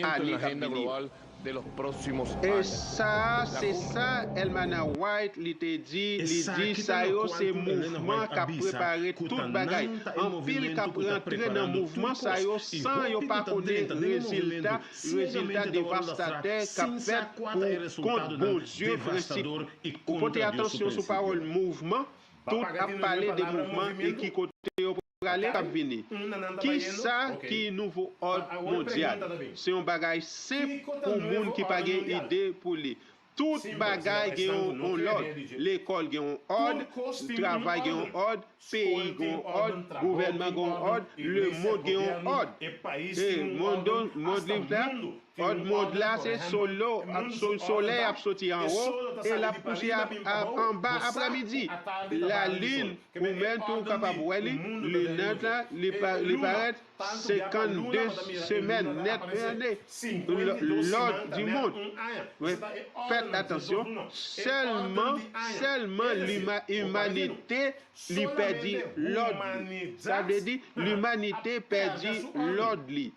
ane kap vini yo. E sa a, se sa Elmana White li te di, li di sa yo se mouvman kap prepare tout bagay. Anpil kap rantre nan mouvman sa yo san yo pa konnen rezilta Rezilta devastatè k ap fèt pou kont Bondye prensip. Ou pote atansyon sou pawòl mouvman, tout ap pale de mouvman e ki kote yo prale k ap vini. Kisa ki nouvo òd mondyal? Se yon bagay senp pou moun ki pa gen ide pou li. Tout bagay gen yon lòd. Lekòl gen yon òd, travay gen yon òd, peyi gen yon òd, gouvènman gen yon òd, lemond gen yon òd. E mondo, mond li la, òd mond la se solo, solèy ap soti anwo e l ap kouche anba aprèmidi. Lalin, ou menm tou ou kapab wè li, linèt la, li parèt. 52 semèn nèt ane lòd di mond fèt atansyon sèlman sèlman limanite li pèdi lòd li sa vle di limanite pèdi lòd li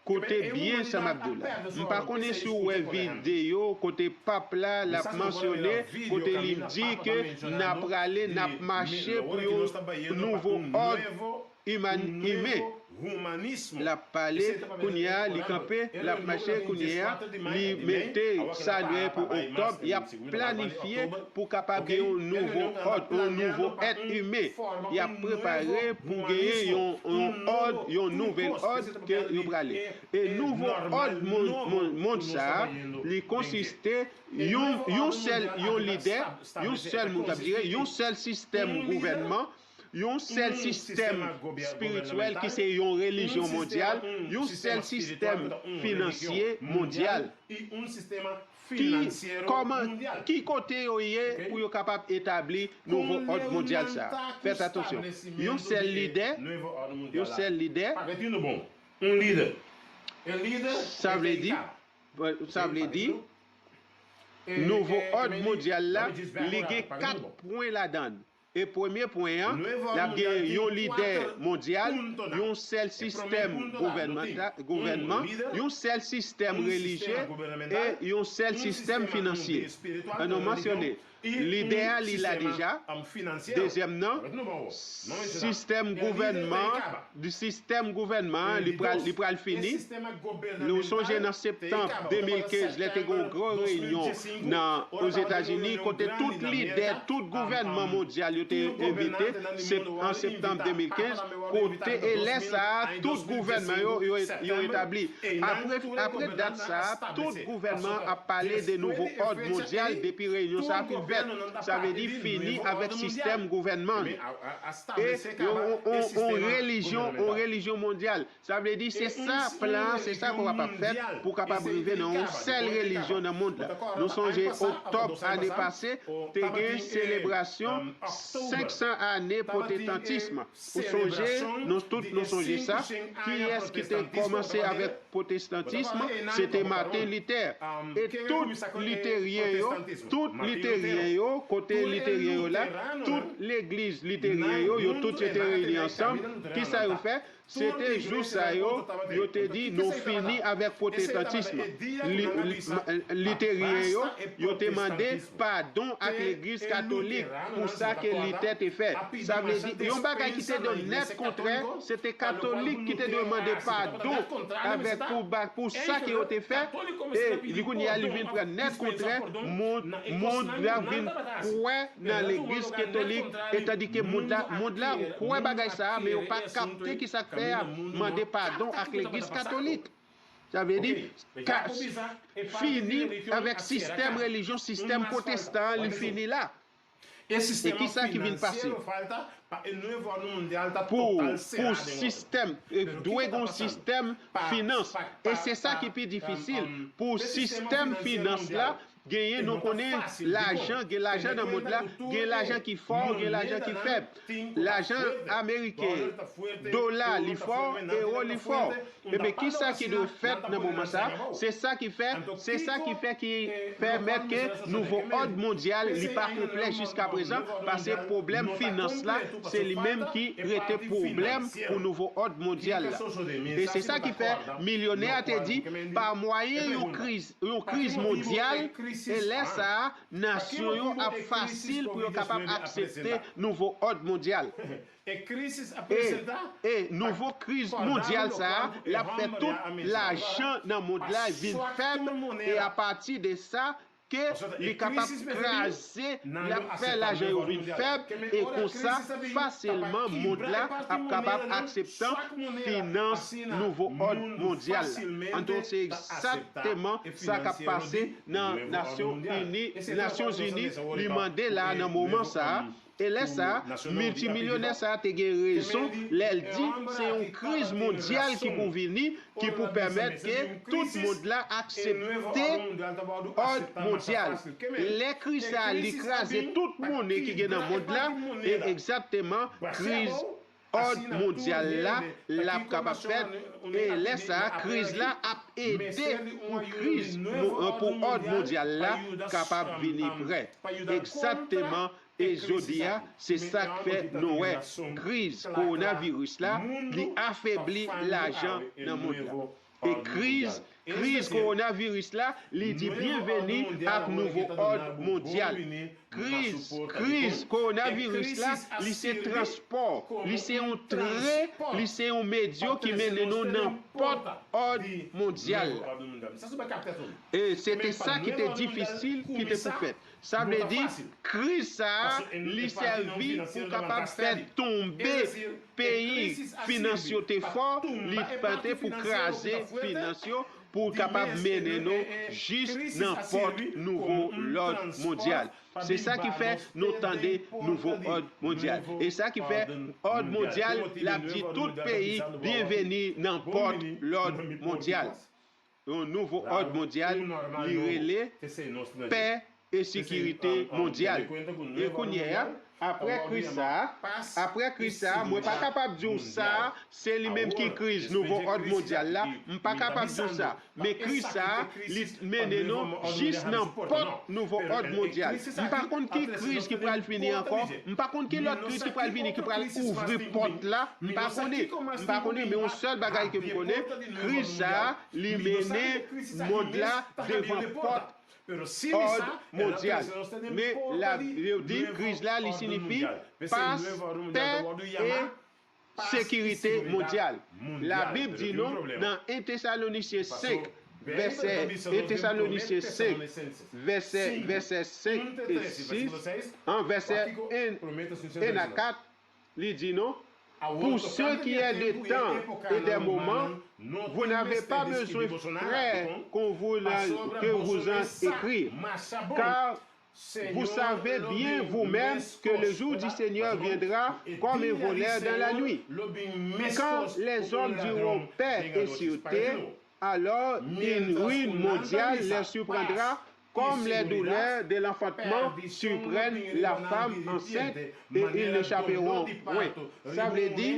koute byen sa map diw la m pa konnen si w wè videyo kote pap la lap mansyone kote li di ke na prale nap mache pou yon nouvo òd Iman, imen, l ap pale kounye a, li kanpe, l ap mache kounye a, li mete sa lwen pou oktòb, y ap planifye pou kapab gen yon nouvo òd, yon nouvo èt imen, y ap prepare pou genyen yon òd, yon nouvèl òd ke yo prale. E nouvo òd mond sa a, li konsiste yon, yon sèl, yon lidè, yon sèl moun k ap dire, yon sèl sistèm gouvènman, Yon sèl sistèm espirityèl ki se yon relijyon mondyal, yon sèl sistèm finansye mondyal. Ki, kòman, ki kote yo ye pou yo kapab etabli nouvo òd mondyal sa a? Fèt atansyon. Yon sèl lidè, yon sèl lidè. Sa vle di, sa vle di. Nouvo òd mondyal la, li gen 4 pwen ladan l. E premye pwen an, l ap gen yon lidè mondyal, yon sèl sistèm gouvènman, yon sèl sistèm relijye e yon sèl sistèm finansye. An nou mansyone, lidè a li la deja, dezyèm nan, sistèm gouvènman, sistèm gouvènman an li pral li pral fini. Nou sonje nan septanm 2015 lè te gen yon gwo reyinyon nan Ozetazini kote tout lidè tout gouvènman mondyal yo te envite an septanm 2015 kote e lè sa a tout gouvènman yo yo etabli apre dat sa a tout gouvènman ap pale de nouvo òd mondyal depi reyinyon sa a fin fèt sa vle di fini avèk sistèm gouvènman e yon relijyon yon relijyon mondyal Sa vle di se sa plan an, se sa pou kapab fèt pou kapab rive nan yon sèl relijyon nan mond la. Nou sonje oktòb ane pase te gen selebrasyon 500 ane pwotetantism. Ou sonje, nou tout nou sonje sa, kiyès ki te kòmanse avèk pwotestantism, se te Martin Luther. E tout literyen yo, tout literyen yo, kote literyen yo la, tout legliz literyen yo, yo tout yo te reyini ansanm, kisa yo fè? Se te jou sa yo, yo te di, nou fini avèk pwotestantism. Literyen yo, yo te mande padon ak legliz katolik pou sa ke Luther te fè. Sa vle di, yon bagay ki te dwe nèt kontrè, se te katolik ki te dwe mande padon avèk pou sa ke yo te fè, e li kounye a li vin pran nèt kontrè, mond la vin kwè nan legliz ketolik etandike mond la mond la kwè bagay sa a men yo pa kapte ki sak fè a mande padon ak legliz katolik sa vle di ka fini avèk sistèm relijyon sistèm pwotestan an li fini la e kisa ki vin pase pou pou sistèm dwe gon sistèm finans e se sa ki pi difisil pou sistèm finans la Genyen nou konnen lajan gen lajan nan mond la gen lajan ki fò gen lajan ki fèb lajan ameriken dola li fò ewo li fò ebyen kisa ki dwe fèt nan moman sa se sa ki fè se sa ki fè ki pèmèt ke nouvo òd mondyal li pa konplè jiskaprezan pase pwoblèm finans la se li menm ki rete pwoblèm pou nouvo òd mondyal la e se sa ki fè milyonè a te di pa mwayen yon kriz yon kriz mondyal e lè sa a nasyon yo ap fasil pou yo kapab aksepte nouvo òd mondyal. E, e nouvo kriz mondyal sa a l ap fè tout lajan nan mond la vin fèb e apati de sa ke li kapab kraze, l ap fè lajan yo vin fèb e konsa fasilman mond la ap kapab akseptan finans nouvo òd mondyal la. Anto se egzakteman sa k ap pase nan Nasyon Ini, Nasyonzini li mande la nan moman sa a, E lè sa a, miltimilyonè sa a te gen rezon lè l di se yon kriz mondyal ki pou vini ki pou pèmèt ke tout mond la aksepte òd mondyal. Lè kriz sa a li kraze tout monnen ki gen nan mond la, e egzakteman kriz Òd mondyal la l ap kapab fèt e lè sa a kriz la ap ede pou kriz pou òd mondyal la kapab vini prè. Egzakteman e jodi a se sa k fè nou wè kriz kowonaviris la li afebli lajan nan mond la. E kriz kriz kowonaviris la li di byenveni ak nouvo òd mondyal. Kriz kriz kowonaviris la li se transpò, li se yon tren, li se yon medyo ki mennen nou nan pòt òd mondyal la. E se te sa ki te difisil ki te pou fèt. Sa vle di, kriz sa a, li sèvi pou kapab fè tonbe peyi finans yo te fò, li pante pou kraze finans yo, pou kapab mennen nou jis nan pòt nouvo lòd mondyal. Se sa ki fè nou tande nouvo òd mondyal. E sa ki fè òd mondyal l ap di tout peyi byenveni nan pòt lòd mondyal. Yon nouvo òd mondyal li rele pè e sekirite mondyal. E kounye a, Aprè kriz sa a, aprè kriz sa a, mwen pa kapab di w sa a se li menm ki kriz nouvo òd mondyal la, m pa kapab di w sa. Men kriz sa a, li t mennen nou jis nan pòt nouvo òd mondyal. M pa konn ki kriz ki pral vini ankò, m pa konn ki lòt kriz ki pral vini ki pral ouvri pòt la, m pa konnen. M pa konnen, men yon sèl bagay ke m konnen, kriz sa a, li mennen mond la devan pòt òd mondyal. Men la yo di kriz la li sinifi pas, pè e sekirite mondyal. La Bib di nou nan 1 Tesalonisyen 5 vèsè 1 Tesalonisyen 5 vèsè vèsè 5 e 6 an vèsè 1 1 a 4 li di nou Pour ce qui est des temps et des moments, vous n'avez pas besoin, frères, qu'on vous, que vous en écrive, car vous savez bien vous-même que le jour du Seigneur viendra comme un voleur dans la nuit. Quand les hommes diront paix et sûreté, alors une ruine mondiale les surprendra comme les douleurs de l'enfantement surprennent la femme enceinte et ils n'échapperont point. Sa vle di,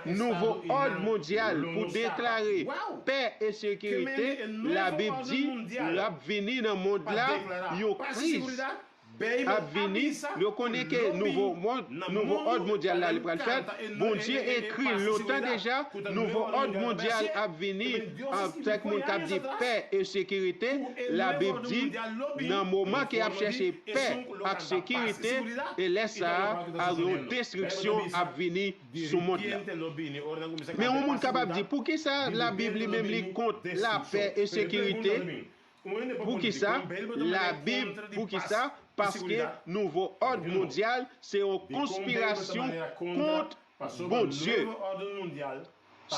nouvo òd mondyal pou deklare pè e sekirite, Labib di l ap vini nan mond la yon kriz ap vini, yo konnen ke nouvo mond, nouvo òd mondyal la li pral fèt, Bondye ekri lontan deja, nouvo òd mondyal ap vini, kèk moun kap di pè e sekirite, labib di, nan moman ke yap chèche pè ak sekirite, e lè sa a yon destriksyon ap vini sou mond la. Men yon moun kapab di, poukisa labib li menm li kont lapè e sekirite? Poukisa? Labib, poukisa? Paske nouvo òd mondyal se yon konspirasyon kont Bondye.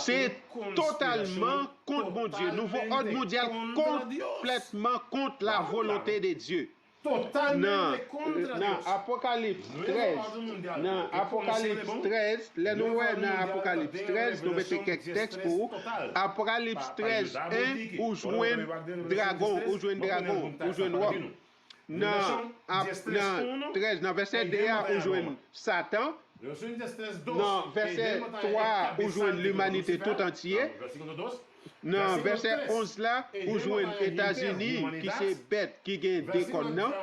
Se totalman kont Bondye. Nouvo òd mondyal konplètman kont la volonte de Dye. Nan nan Apokalips 13, nan Apokalips 13, lè nou wè nan Apokalips 13, nou mete kèk tèks pou ou, Apokalips 13, 1, ou jwenn dragon, ou jwenn dragon, ou jwenn Wòm. Nan nan 13, nan vèsè 2 a, ou jwenn Satan. Nan vèsè 3 a, ou jwenn limanite tout antye. Nan vèsè 11 la, ou jwenn Etazini ki se bèt ki gen de kòn nan,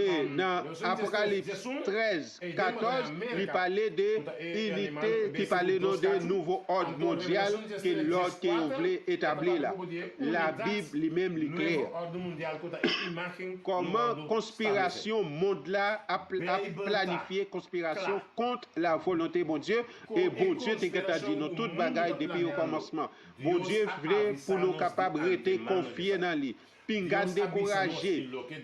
e nan Apokalips 13, 14, li pale de inite ki pale nou de nouvo òd mondyal ke lòd ke yo vle etabli la. Labib li menm li klè. Kòman konspirasyon mond la ap planifye konspirasyon kont la volonte Bondye, E Bondye te gentan di nou tout bagay depi okòmansman. Bondye vle pou nou kapab rete konfye nan li. Pinga n dekouraje.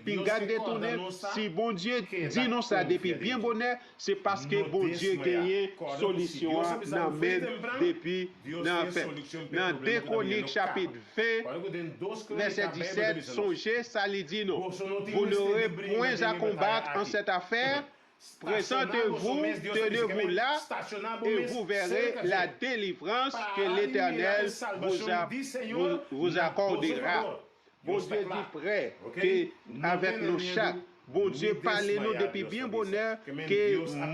Pinga n detounen. Si Bondye di nou sa depi byen bonè, se paske Bondye genyen solisyon an nan men l depi nan fen. Nan 2 Kwonik chapit 20, vèsè 17, sonje sa li di nou, Vous n'aurez point à combattre en cette affaire, Présentez-vous, tenez-vous là, et vous verrez la délivrance que l'Éternel vous, vous accordera. Bondye di prè ke avèk nou chak. Bondye pale nou depi byen bonè ke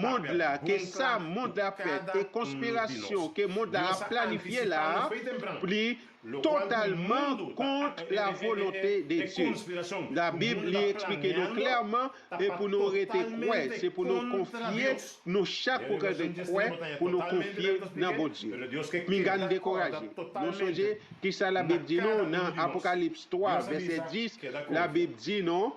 mond la, ke sa mond la ap fè, e konspirasyon ke mond la ap planifye la a, li totalman kont la volonte de Dye. La Bib li eksplike nou klèman e pou nou rete kwè, se pou nou konfye, nou chak pou rete kwè, pou nou konfye nan Bondye. Pinga n dekouraje. Nou sonje kisa la Bib di nou nan Apokalips 3 vèsè 10, la Bib di nou,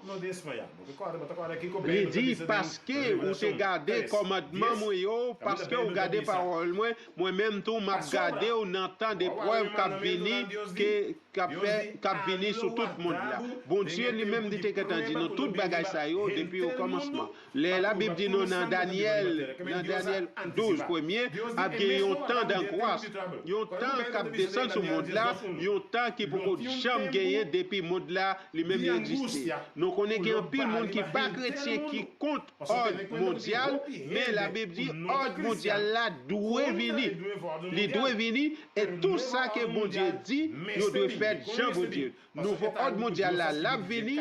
li di, Paske ou te gade kòmandman mwen yo, paske ou gade pawòl mwen, Mwen menm tou m ap gade w nan tan deprèv k ap vini, ke, k ap fè, k ap vini sou tout mond la. Bondye li menm li te gentan di nou tout bagay sa yo depi okòmansman. Lè Labib di nou nan Dànyèl, nan Dànyèl 12 premye, ap gen yon tan dangwas, yon tan k ap desann sou mond la, yon tan ki poko janm genyen depi mond la li menm li egziste. Nou konnen gen anpil moun ki pa kretyen ki kont Òd mondyal, men Labib di òd mondyal la dwe vini. Li dwe vini, e tou sa ke Bondye di, yo dwe fèt jan Bondye. Nouvo òd mondyal la lap vini,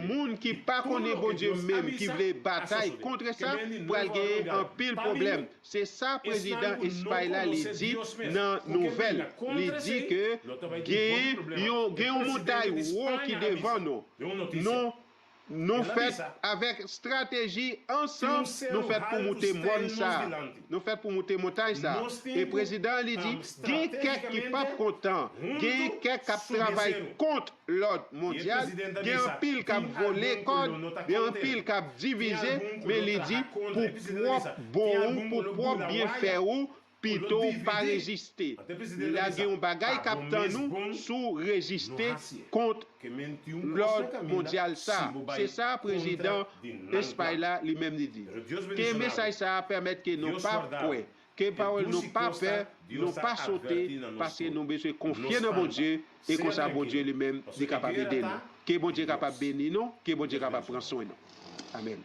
moun ki pa konnen Bondye menm ki vle batay kontre sa pral genyen anpil pwoblèm. Se sa prezidan Espay la li di nan nouvèl. Li di ke genyen yon gen yon montay wo ki devan nou. Nou Nou fèt avèk strateji ansanm nou fèt pou moute mòn sa a. Nou fèt pou moute montay sa a. E prezidan an li di, gen kèk ki pap kontan, gen kèk k ap travay kont lòd mondyal, gen anpil k ap vole kòd, gen anpil k ap divize, men li di, pou pwòp bon ou, pou pwòp byenfè ou, Pito w pa reziste. La gen yon bagay k ap tann ou si w reziste kont lòd mondyal sa a. Se sa prezidan Espay la li menm li di. Ke mesaj sa a pèmèt ke nou pa kwè, ke pawòl nou pa pè, nou pa sote, paske nou bezwen konfye nan Bondye, e konsa Bondye li menm li kapab ede nou. Ke Bondye kapab beni nou, ke Bondye kapab pran swen nou. Amen.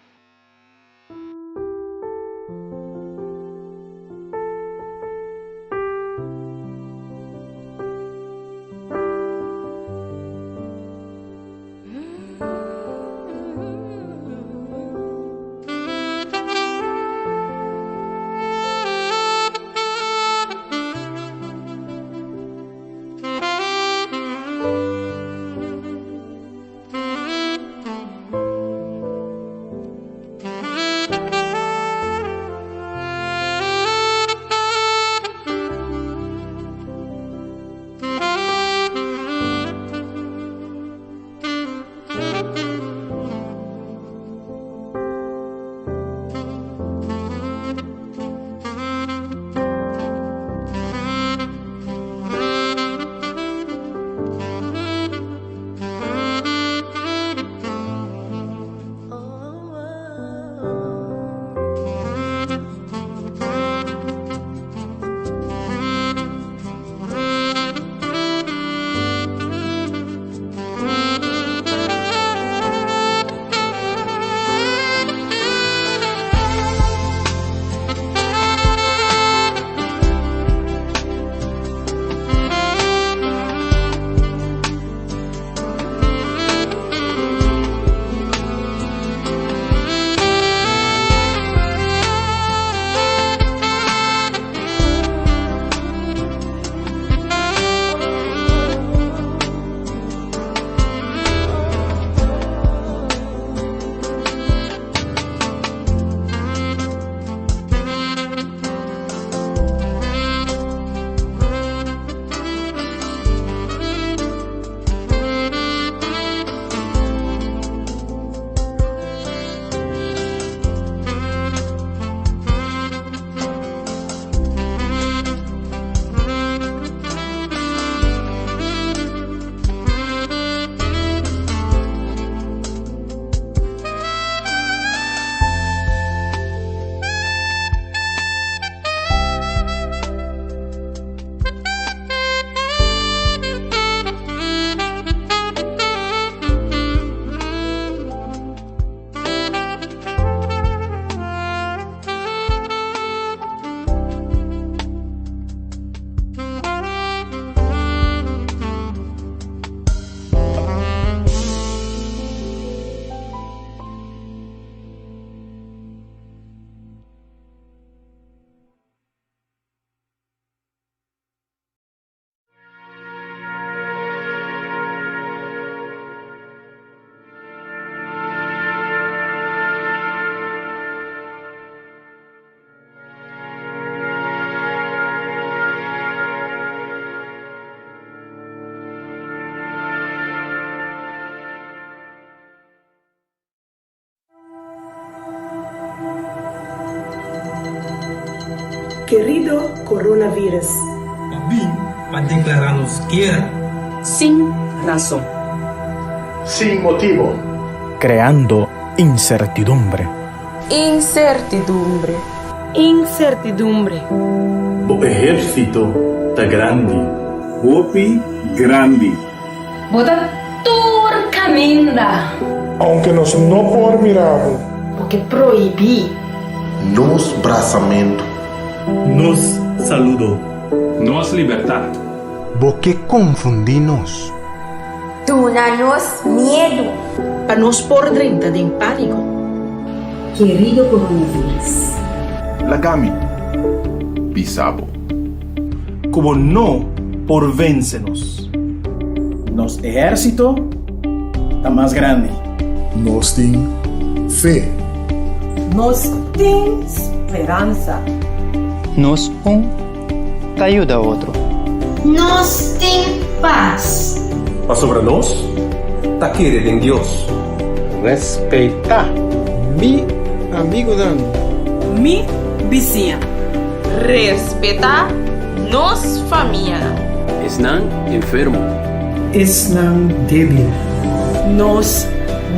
Kerido Coronavirus. Pa bin pa deklará nos guera. Sin rason. Sin motibo. Creando incertidumbre. Incertidumbre. Incertidumbre. Bo ehérsito ta grandi. Hopi grandi. Bo ta tur kaminda. Aunke nos no por mira bo. Bo ke prohibí. Nos brasamentu. Nos saludo. Nos libertat. Bo ke konfundí nos. Duna nos miedu. Pa nos por drenta den pániko. Kerido coronavirus. Laga mi bisa bo. Ku bo no por vense nos. Nos ehérsito ta mas grandi. Nos tin fe. Nos tin speransa. Nos un ta yuda otro. Nos tin pas. Pasobra nos ta kere den Dios. Respetá mi amigunan. Mi bisiña. Respetá nos famianan. Esnan enfermo. Esnan débil. Nos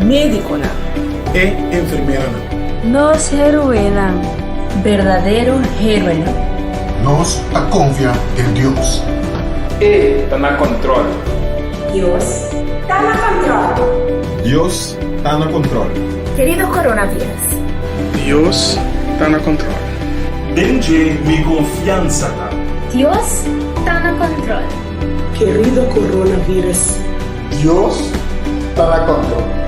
médikonan. E enfermeranan. Nos héroenan. Berdadero héroenan. Nos ta konfia den Dios. E ta na kòntròl. Dios ta na kòntròl. Dios ta na kòntròl. Kerido coronavirus. Dios ta na kòntròl. Den dje mi konfiansa ta. Dios ta na kòntròl. Kerido coronavirus. Dios ta na kòntròl.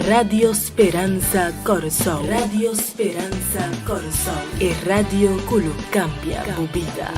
Radio Speransa Kòrsou. Radio Speransa Kòrsou. E radio ku lo kambia bo bida.